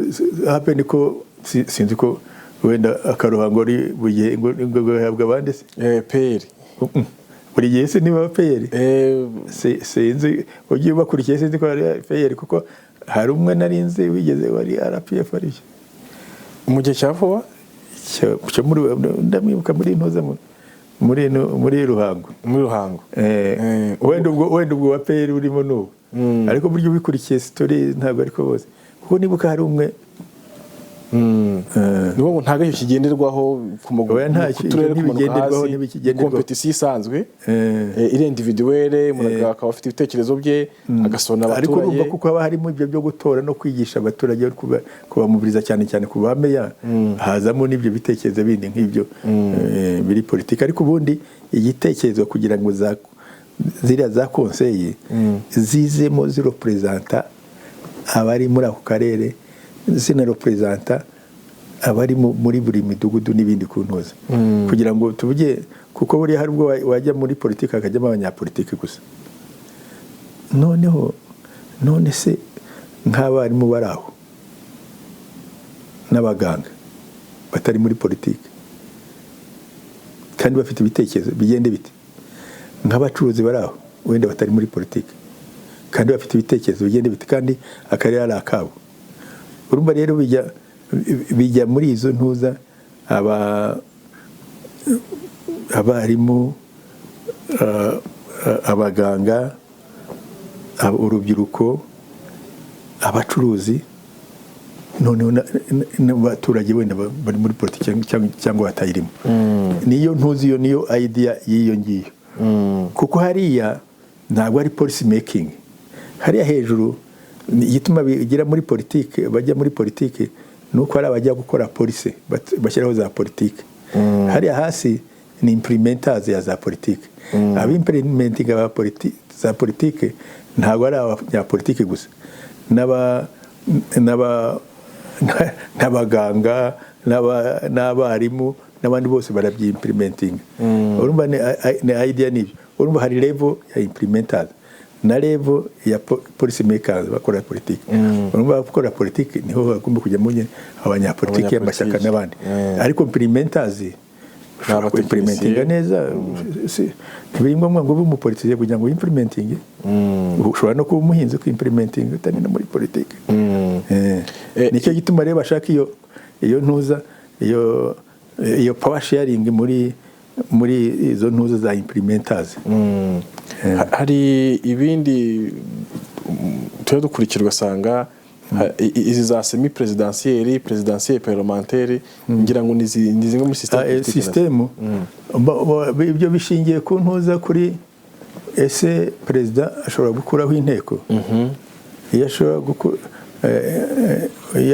hape niko sinzi ko wenda akaruhango ari buri gihe ngo gahabwa abandi se? PL. Buri gihe se niba PL? Sinzi, ugiye ubakurikiye, sinzi ko ari PL, kuko hari umwe nari nzi wigeze wari RPF, aribyo. Mu gihe cya vuba? Cyo muri, ndamwibuka muri ntuza, muri Ruhango. Muri Ruhango. Wenda ubwo wa PL urimo n'ubu, ariko buryo ubikurikiye story ntabwo ariko bose, kuko nibuka hari umwe. Ni ngo ntabwo icyo kigenderwaho ku Oya, nta ku turere ibyo kumanuka ntibigenderwaho, hasi. ntibikigenderwaho. Compétition isanzwe, iri individuelle, umuntu akaba afite ibitekerezo bye agasona Ariko urumva, abaturage. kuko haba harimo ibyo byo gutora no kwigisha abaturage no kubamubiriza, cyane cyane ku bameya, hazamo n'ibyo bitekerezo bindi nk'ibyo biri politiki. Ariko ubundi igitekerezo kugira ngo ziriya za conseil zizemo zirepresenta abari muri ako karere, zinarepresenta abari muri buri midugudu n'ibindi ku ntuza, kugira ngo tuvuge, kuko buriya hari ubwo wajya muri politiki hakajyamo abanyapolitiki gusa. Noneho none se nk'abarimu bari aho n'abaganga batari muri politiki kandi bafite ibitekerezo, bigende bite? Nk'abacuruzi bari aho wenda batari muri politiki kandi bafite ibitekerezo, bigende bite, kandi akarere ari akabo? Urumva rero bijya muri izo ntuza, abarimu, abaganga, urubyiruko, abacuruzi, noneho n'abaturage wenda bari muri politiki cyangwa batayirimo. Niyo ntuzi, iyo niyo idea y'iyo ngiyo, kuko hariya ntabwo ari policy making. Hariya hejuru igituma bigira muri politiki, bajya muri politiki, ni uko hari abajya gukora policy, bashyiraho za politiki. Hariya hasi ni implementers ya za politiki. Abimplementinga za politiki ntabwo ari abanyapolitiki gusa, n'abaganga n'abarimu n'abandi bose barabyimplementinga. Urumva ni idea nibyo. Urumva hari level ya implementers na level ya policy makers bakora politiki. Urumva bakora politiki niho bagomba kujyamo nyine abanyapolitiki, amashyaka n'abandi, ariko implementers ushobora Abatekinisiye. Implementinga neza, ntibiri ngombwa ngo ube umupolitisiye kugira ngo implementinge. Ushobora no kuba umuhinzi ukimplementinga utari no muri politiki. Nicyo gituma rero bashaka iyo ntuza, iyo power sharing muri izo ntuza za implementers. Hari ibindi tujya dukurikira, ugasanga izi za semi présidentielle, présidentielle, parlementaire, ngira ngo ni zimwe muri système politique. Sisitemu ibyo bishingiye ku ntuza, kuri ese perezida ashobora gukuraho inteko. Iyo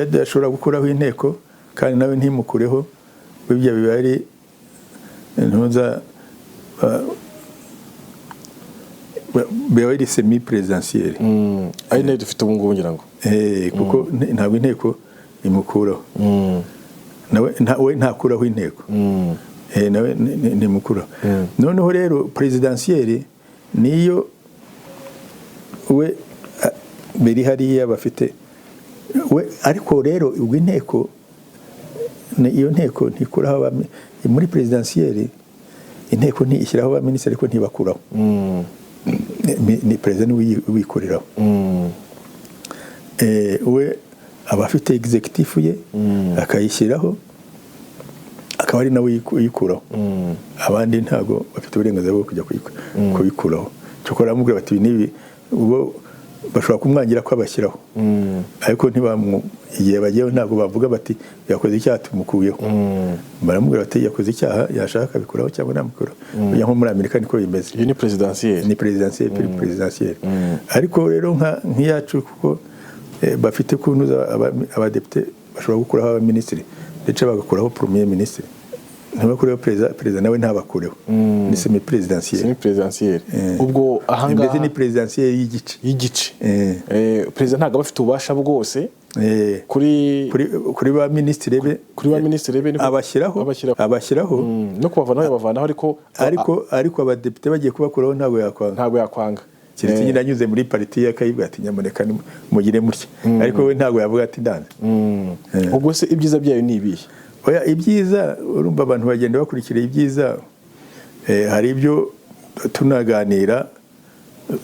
adashobora gukuraho inteko kandi nawe ntimukureho, ibyo biba ari ntuza, biba ari semi présidentielle. Ari nayo dufite ubu ngubu, ngira ngo. Kuko ntabwo inteko imukuraho, nawe we ntakuraho inteko. Nawe ntimukuraho. Noneho rero présidentielle niyo we biri hariya bafite we. Ariko rero ubwo inteko iyo nteko ntikuraho muri présidentielle inteko ntishyiraho abaminisitiri, ariko ntibakuraho. Ni perezida niwe wikoreraho. We aba afite executive ye, akayishyiraho, akaba ari nawe uyikuraho. Abandi ntabwo bafite uburenganzira bwo kujya kubikuraho. Cyokora baramubwira bati ibi n'ibi, ubwo bashobora kumwangira ko abashyiraho, ariko ntibamu, igihe bagiyeho ntabwo bavuga bati yakoze icyaha tumukuyeho. Baramubwira bati yakoze icyaha, yashaka akabikuraho cyangwa ntamukuraho. Burya nko muri Amerika niko bimeze. Iyo ni présidentielle. Ni présidentielle, pure présidentielle. Ariko rero nk'iyacu, kuko bafite ukuntu abadepite bashobora gukuraho abaminisitiri, ndetse bagakuraho premier ministre, ntibakureho perezida, perezida nawe ntabakureho, ni semi présidentielle. Semi présidentielle. Ubwo ahangaha Mbese ni présidentielle y'igice. Y'igice. Perezida ntabwo aba afite ububasha bwose kuri Kuri ba minisitiri be. Kuri ba minisitiri be Abashyiraho. Abashyiraho. Abashyiraho. No kubavanaho yabavanaho, ariko Ariko abadepite bagiye kubakuraho ntabwo yakwanga. Ntabwo yakwanga. Keretse nyine anyuze muri parti ye akayibwira ati nyamuneka mugire mutya, ariko we ntabwo yavuga ati ndanze. Ubwo se ibyiza byayo ni ibihe? Oya, ibyiza, urumva abantu bagenda bakurikira ibyiza. Hari ibyo Tunaganira,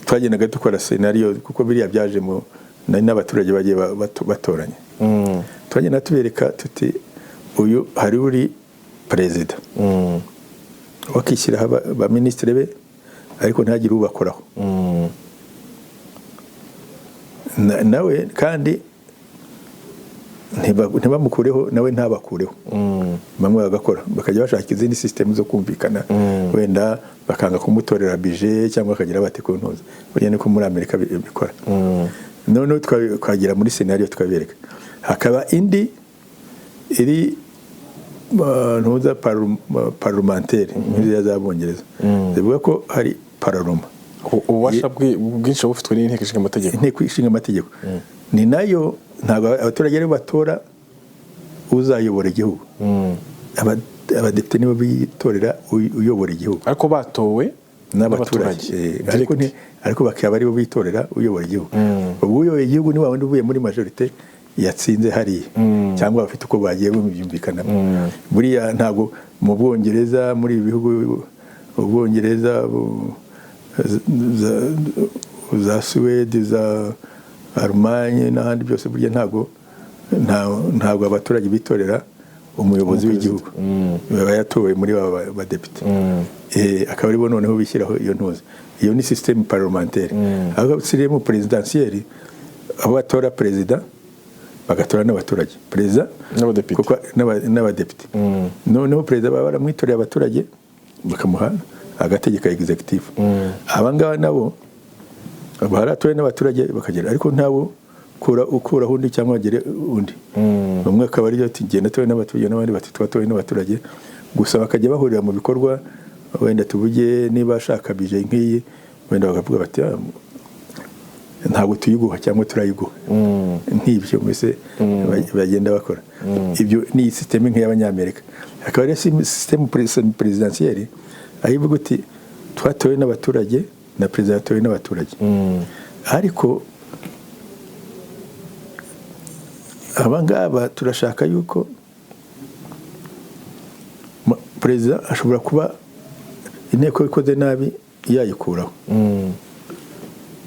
twagendaga dukora scenario, kuko biriya byaje mu n'abaturage bagiye batoranya. Twagenda tubereka tuti uyu hari uri perezida, wakishyiraho ba minisitiri be, ariko ntagire ubakoraho. Nawe kandi ntibamukureho, nawe ntabakureho. Bamwe bagakora, bakajya bashaka izindi sisitemu zo kumvikana, wenda bakanga kumutorera budget cyangwa bakagira bate ku ntuza. Burya niko muri Amerika bikora. Noneho twagera muri scenario tukabereka, hakaba indi iri ntuza parlementaire, nk'iziriya z'Abongereza, zivuga ko hari parlement. Ububasha bwinshi buba bufitwe n'Inteko Ishinga Amategeko. Inteko Ishinga Amategeko ni nayo. Ntabwo abaturage aribo batora uzayobora igihugu. Abadepite nibo bitorera uyobora igihugu. Ariko batowe n'abaturage. Ariko Direct. Ariko bakaba aribo bitorera uyobora igihugu. Ubwo uyoboye igihugu ni wa wundi uvuye muri majorité yatsinze hariya, cyangwa bafite uko bagiye babyumvikanamo. Buriya ntabwo mu Bwongereza, muri ibi bihugu, Ubwongereza, za Suwede, za Allemagne n'ahandi byose, burya ntabwo abaturage bitorera umuyobozi w'igihugu. Baba yatowe muri ba badepite. Akaba aribo noneho bishyiraho iyo ntuza. Iyo ni système parlementaire. Aho système présidentielle, aho batora perezida, bagatora n'abaturage, perezida N'abadepite. Kuko n'abadepite. Noneho perezida baba baramwitoreye abaturage, bakamuha agategeka executive. Aba ngaba nabo baratowe n'abaturage bakagera, ariko ntawo kura ukuraho undi cyangwa bagere undi. Bamwe akaba ariyo ati genda towe n'abaturage, n'abandi bati twatowe n'abaturage gusa. Bakajya bahurira mu bikorwa, wenda tuvuge niba ashaka budget nk'iyi, wenda bakavuga bati: "Ah, ntabwo tuyiguha" cyangwa "turayiguha", nk'ibyo mbese bagenda bakora. Ibyo ni système nk'iy'Abanyamerika. Hakaba rero système présidentielle, aho ivuga uti twatowe n'abaturage na perezida yatowe n'abaturage, ariko aba ngaba turashaka yuko perezida ashobora kuba inteko ikoze nabi yayikuraho,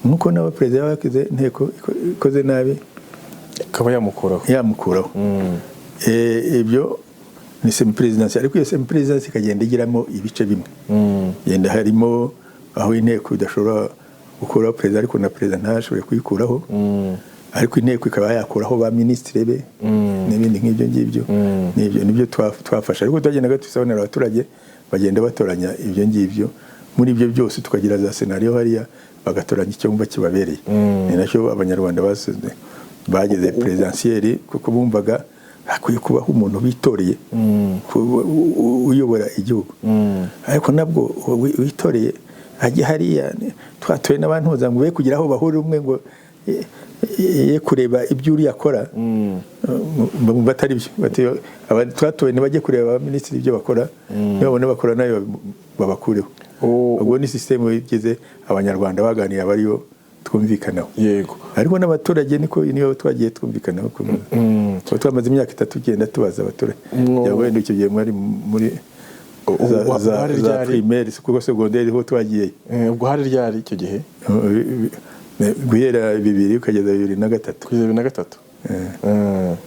nk'uko nawe perezida yaba yakoze inteko ikoze nabi akaba yamukuraho. Yamukuraho. Ibyo ni semi présidentielle, ariko iyo semi présidentielle ikagenda igiramo ibice bimwe. Genda harimo aho inteko idashobora gukuraho perezida, ariko na perezida ntashobore kuyikuraho, ariko inteko ikaba yakuraho ba minisitiri be n'ibindi nk'ibyo ngibyo. N'ibyo nibyo twafashe, ariko twagendaga tubisobanurira abaturage, bagenda batoranya ibyo ngibyo. Muri ibyo byose tukagira za scenario hariya, bagatoranya icyumba kibabereye. Ni nacyo Abanyarwanda basize bageze présidentielle, kuko bumvaga hakwiye kubaho umuntu bitoreye uyobora igihugu. Ariko nabwo uwo witoreye ajya hariya twatoye n'abantuza ngo be kugira aho bahurira, umwe ngo ye kureba ibyo uriya akora, bumva atari byo. Bati, twatowe ntibajye kureba abaminisitiri ibyo bakora, nibabona bakora nayo babakureho. Ubwo ni sisitemu igeze Abanyarwanda baganira bariyo twumvikanaho. Ariko n'abaturage niko niyo twagiye twumvikanaho. Kuko twamaze imyaka 3 tugenda tubaza abaturage. Wenda icyo gihe mwari muri za hari za ryari? primaire, kuko secondaire ho twagiye. Ubwo hari ryari icyo gihe? Guhera 2000 ukageza 2003. Kugeza 2003.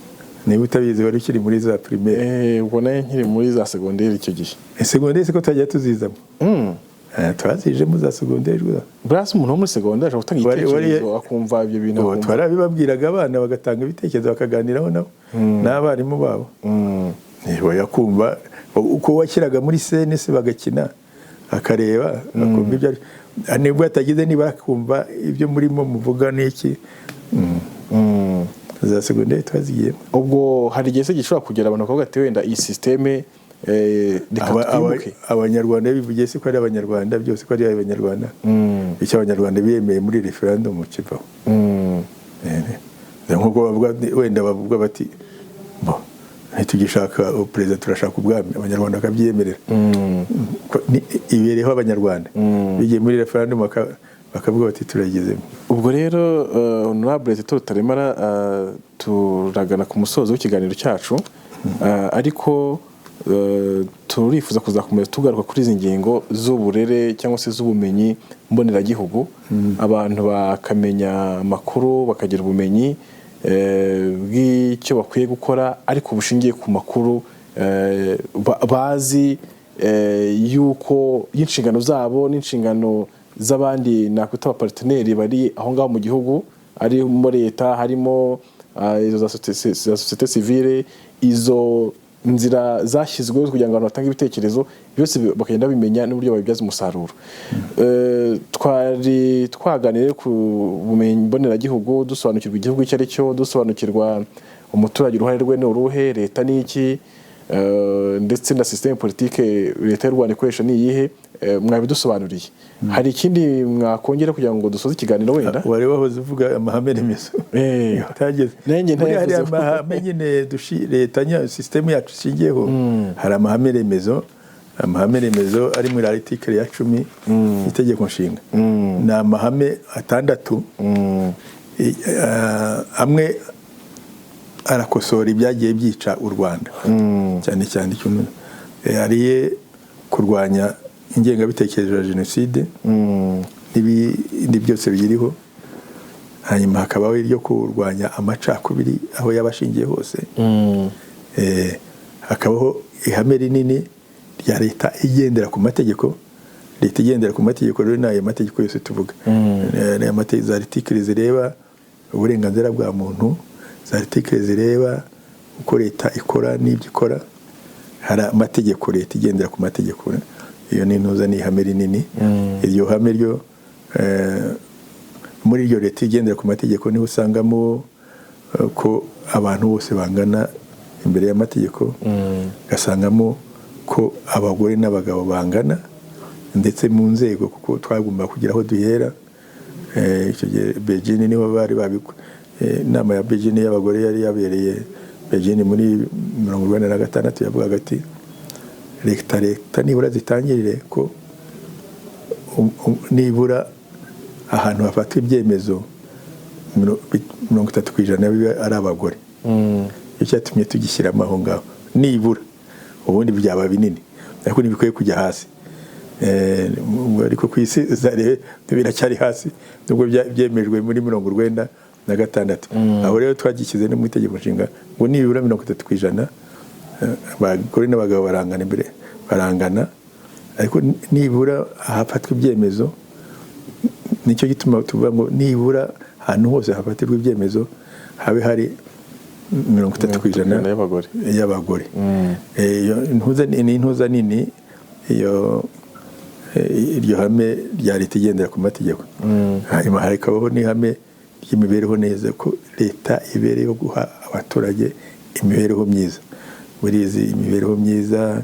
Niba utabizi, wari ukiri muri za primaire. Ubwo nayo nkiri muri za secondaire icyo gihe. Secondaire siko twagiye tuzizamo. Twazijemo za secondaire rwose. Buriya se umuntu wo muri secondaire ashobora gutanga igitekerezo, akumva ibyo bintu, Ubu akumva twarabibabwiraga, abana bagatanga ibitekerezo, bakaganiraho nabo n'abarimu babo. Yakumva uko washyiraga muri scène se, bagakina, akareba, akumva ibyo nibwo atagize, niba akumva ibyo murimo muvuga n'iki. Za secondaire twazigiyemo. Ubwo hari igihe se gishobora kugera abantu bakavuga ati wenda iyi système, reka twimuke? Abanyarwanda bivugiye se ko ari Abanyarwanda, byose ko ari Abanyarwanda. Icyo Abanyarwanda biyemeye muri referendum kivaho. Nk'uko bavuga, wenda bavuga bati bo ntitugishaka perezida, turashaka ubwami, Abanyarwanda bakabyemerera. Ibereho Abanyarwanda bigiye muri referendum, bakavuga bati turagezemo. Ubwo rero, honorable Tito Rutaremara, turagana ku musozo w'ikiganiro cyacu, ariko Turifuza kuzakomeza tugaruka kuri izi ngingo z'uburere cyangwa se z'ubumenyi mboneragihugu, abantu bakamenya amakuru, bakagira ubumenyi bw'icyo bakwiye gukora, ariko bushingiye ku makuru bazi yuko y'inshingano zabo n'inshingano z'abandi nakwita abaparteneri bari aho ngaho mu gihugu, harimo leta, harimo izo za sosiyete sivile, izo nzira zashyizweho kugira ngo abantu batange ibitekerezo byose, bakagenda babimenya n'uburyo babibyaza umusaruro. Twari twaganiriye ku bumenyi mboneragihugu, dusobanukirwa igihugu icyo ari cyo, dusobanukirwa umuturage uruhare rwe ni uruhe, leta ni iki, ndetse na système politique leta y'u Rwanda ikoresha ni iyihe. Mwabidusobanuriye. Hari ikindi mwakongera kugira ngo dusoze ikiganiro wenda? Wari wahoze uvuga amahame remezo. Utageze. Nanjye Muri hari ntayavuzeho. amahame nyine leta sisitemu yacu ishingiyeho. Hari amahame remezo, amahame remezo ari muri article ya 10 y'itegeko nshinga. Ni amahame atandatu. Amwe arakosora ibyagiye byica u Rwanda, cyane cyane ikintu ariye kurwanya ingengabitekerezo ya jenoside n'ibindi byose biyiriho. Hanyuma hakabaho iryo kurwanya amacakubiri aho yaba ashingiye hose. Hakabaho ihame rinini rya leta igendera ku mategeko. Leta igendera ku mategeko rero ni ayo mategeko yose tuvuga. Ni amategeko, za article zireba uburenganzira bwa muntu, za article zireba uko leta ikora n'ibyo ikora. Hari amategeko, leta igendera ku mategeko. Iyo ni intuza, ni ihame rinini. Iryo hame ryo muri iryo leta igendera ku mategeko niho usangamo ko abantu bose bangana imbere y'amategeko, ugasangamo ko abagore n'abagabo bangana ndetse mu nzego, kuko twagomba kugira aho duhera. Icyo gihe Beijing niho bari inama ya Beijing y'abagore yari yabereye Beijing muri 96, yavugaga ati leta nibura zitangirire ko nibura ahantu hafatwa ibyemezo 30% bibe ari abagore. Icyo cyatumye tugishyiramo aho ngaho nibura. Ubundi byaba binini, ariko ntibikwiye kujya hasi. Ariko ku isi biracyari hasi nubwo byemejwe muri 96. Aho rero twagishyize no mu itegeko nshinga ngo nibura 30%, abagore n'abagabo barangana imbere, barangana, ariko nibura ahafatwa ibyemezo. Nicyo gituma tuvuga ngo nibura ahantu hose hafatirwa ibyemezo habe hari 30% y'abagore. Y'abagore. Iyo ni intuza nini iyo, iryo hame rya leta igendera ku mategeko. Hanyuma hakabaho n'ihame ry'imibereho neza, ko leta ibereyeho guha abaturage imibereho myiza. Muri izi imibereho myiza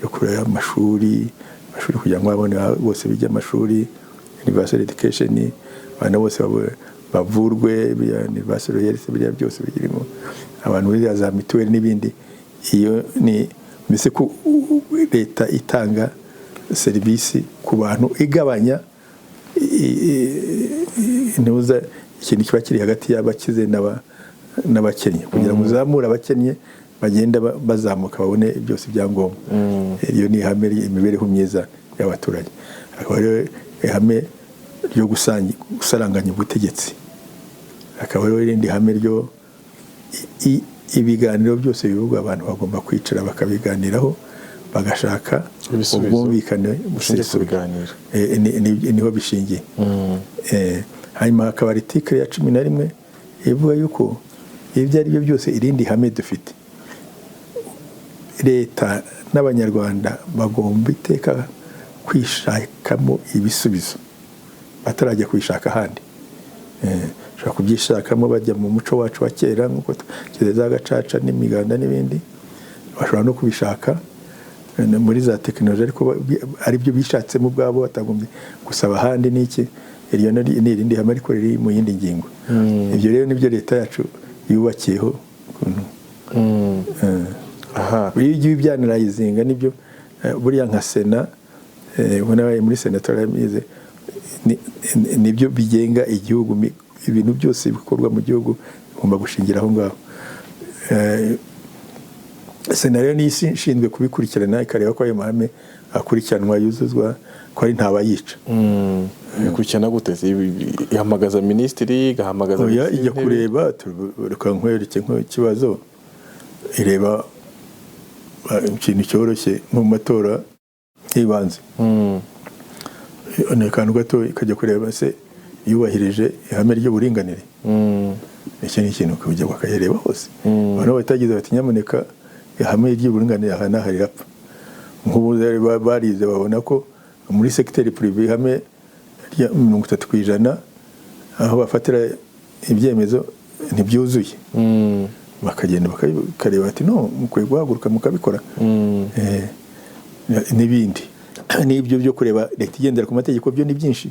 yo kureba amashuri kugira ngo abone bose bijye amashuri, universal education, abana bose bavurwe, biriya universal health, biriya byose birimo abantu biriya za mituweli n'ibindi. Iyo ni mbese ko leta itanga serivisi ku bantu, igabanya intuza, ikintu kiba kiri hagati y'abakize n'abakennye, kugira ngo uzamure abakennye bagenda bazamuka babone byose ibyangombwa. Iyo ni ihame imibereho myiza y'abaturage. Hakaba rero ihame ryo gusaranganya ubutegetsi. Hakaba rero irindi hame ryo ibiganiro byose bivugwa, abantu bagomba kwicara bakabiganiraho, bagashaka ibisubizo ubwumvikane bushingiye ku busesuye. biganiro. Niho bishingiye. Hanyuma hakaba article ya 11 ivuga yuko ibyo ari byo byose, irindi hame dufite, leta n'abanyarwanda bagomba iteka kwishakamo ibisubizo batarajya kubishaka ahandi. Bashobora kubyishakamo bajya mu muco wacu wa kera nk'uko za gacaca n'imiganda n'ibindi. Bashobora no kubishaka muri za tekinoloji, ariko ari byo bishatsemo ubwabo batagombye gusaba ahandi n'iki. Iryo ni irindi hame, ariko riri mu yindi ngingo. Ibyo rero nibyo leta yacu yubakiyeho ukuntu. Iyo ugiye ubyanalyzinga nibyo, buriya nka sena, ubona abaye muri sena turabizi, nibyo bigenga igihugu. Ibintu byose bikorwa mu gihugu bigomba gushingira aho ngaho. Sena rero niyo ishinzwe kubikurikirana, ikareba ko ayo mahame akurikiranwa, yuzuzwa, ko ari ntabayica. Ikurikirana gute? Ihamagaza minisitiri, igahamagaza Oya, minisitiri ijya w'intebe? Kureba, reka nkwereke nk'ikibazo. Ireba ikintu cyoroshye nko mu matora y'ibanze, ni akantu gato, ikajya kureba se yubahirije ihame ry'uburinganire. Iki ni ikintu kujya bakayareba hose. Abantu batagize bati: "Nyamuneka, ihame ry'uburinganire aha n'aha rirapfa." Nk'ubu rero barize, babona ko muri secteur privé ihame rya 30% aho bafatira ibyemezo ntibyuzuye. Bakagenda bakareba bati: "No mukwiye guhaguruka mukabikora." N'ibindi n'ibyo byo kureba leta igendera ku mategeko byo ni byinshi.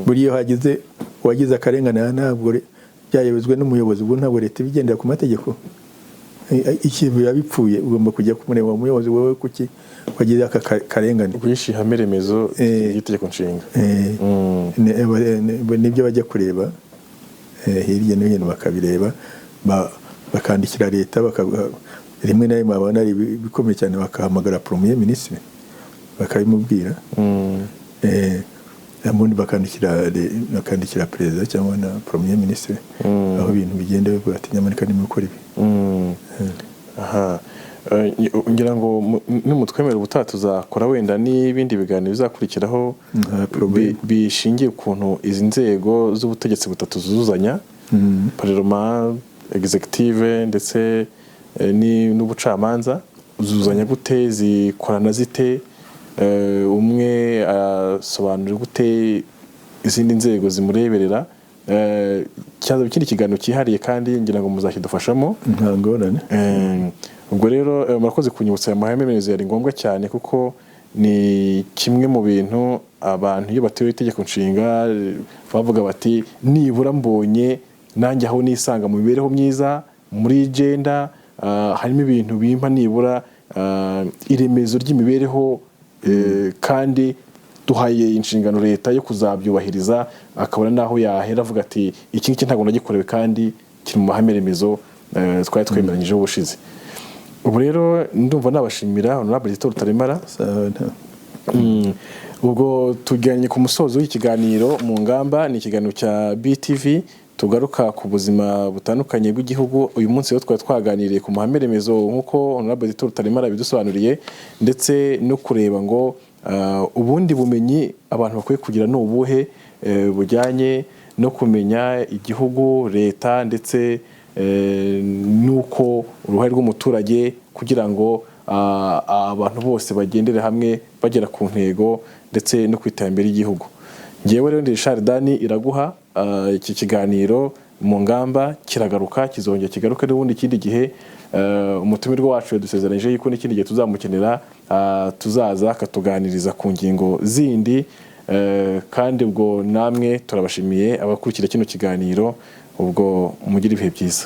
Buriya iyo hagize uwagize akarengane aha, ntabwo byayobozwe n'umuyobozi, ubwo ntabwo leta iba igendera ku mategeko. Ikintu biba bipfuye, ugomba kujya kumureba uwo muyobozi: "Wowe kuki wagize aka karengane?" Wishe ihame remezo ry'itegeko nshinga. Nibyo bajya kureba hirya no hino, bakabireba, bakandikira leta, rimwe na rimwe babona ari ibikomeye cyane bakahamagara premier ministre bakabimubwira. Ubundi bakandikira perezida cyangwa na premier ministre, aho ibintu bigenda bivuga ati: "Nyamuneka nimukore ibi." Aha. Ngira ngo nimutwemera ubutaha tuzakora wenda n'ibindi biganiro bizakurikiraho Nta problem. bishingiye ukuntu izi nzego z'ubutegetsi butatu zuzuzanya: parlement, executive ndetse n'ubucamanza. Zuzuzanya gute? Zikorana zite? Umwe asobanura gute izindi nzego zimureberera? Cyazaba ikindi kiganiro cyihariye kandi ngira ngo muzakidufashamo. Nta ngorane. Ubwo rero murakoze kunyibutsa aya mahame remezo, yari ngombwa cyane kuko ni kimwe mu bintu abantu iyo batewe itegeko nshinga bavuga bati: "Nibura mbonye nanjye aho nisanga mu mibereho myiza muri gender, harimo ibintu bimpa nibura iremezo ry'imibereho, kandi duhaye inshingano leta yo kuzabyubahiriza," akabona n'aho yahera avuga ati: "Iki ngiki ntabwo nagikorewe kandi kiri mu mahame remezo twari twemeranyijeho ubushize." Ubu rero ndumva nabashimira, Honorable Tito Rutaremara. Sawa, Ubwo tuganye ku musozo w'ikiganiro mu ngamba. Ni ikiganiro cya BTV tugaruka ku buzima butandukanye bw'igihugu. Uyu munsi rero twari twaganiriye ku mahame remezo nk'uko Honorable Tito Rutaremara yabidusobanuriye, ndetse no kureba ngo ubundi bumenyi abantu bakwiye kugira ni ubuhe bujyanye no kumenya igihugu, leta, ndetse n'uko uruhare rw'umuturage kugira ngo abantu bose bagendere hamwe bagera ku ntego ndetse no ku iterambere ry'igihugu. Ngewe rero ndi Richard Dani Iraguha. Iki kiganiro mu ngamba kiragaruka, kizongera kigaruke n'ubundi ikindi gihe. Umutumirwa wacu yadusezeranyije yuko n'ikindi gihe tuzamukenera, tuzaza akatuganiriza ku ngingo zindi. Kandi ubwo namwe turabashimiye abakurikira kino kiganiro. Ubwo mugire ibihe byiza.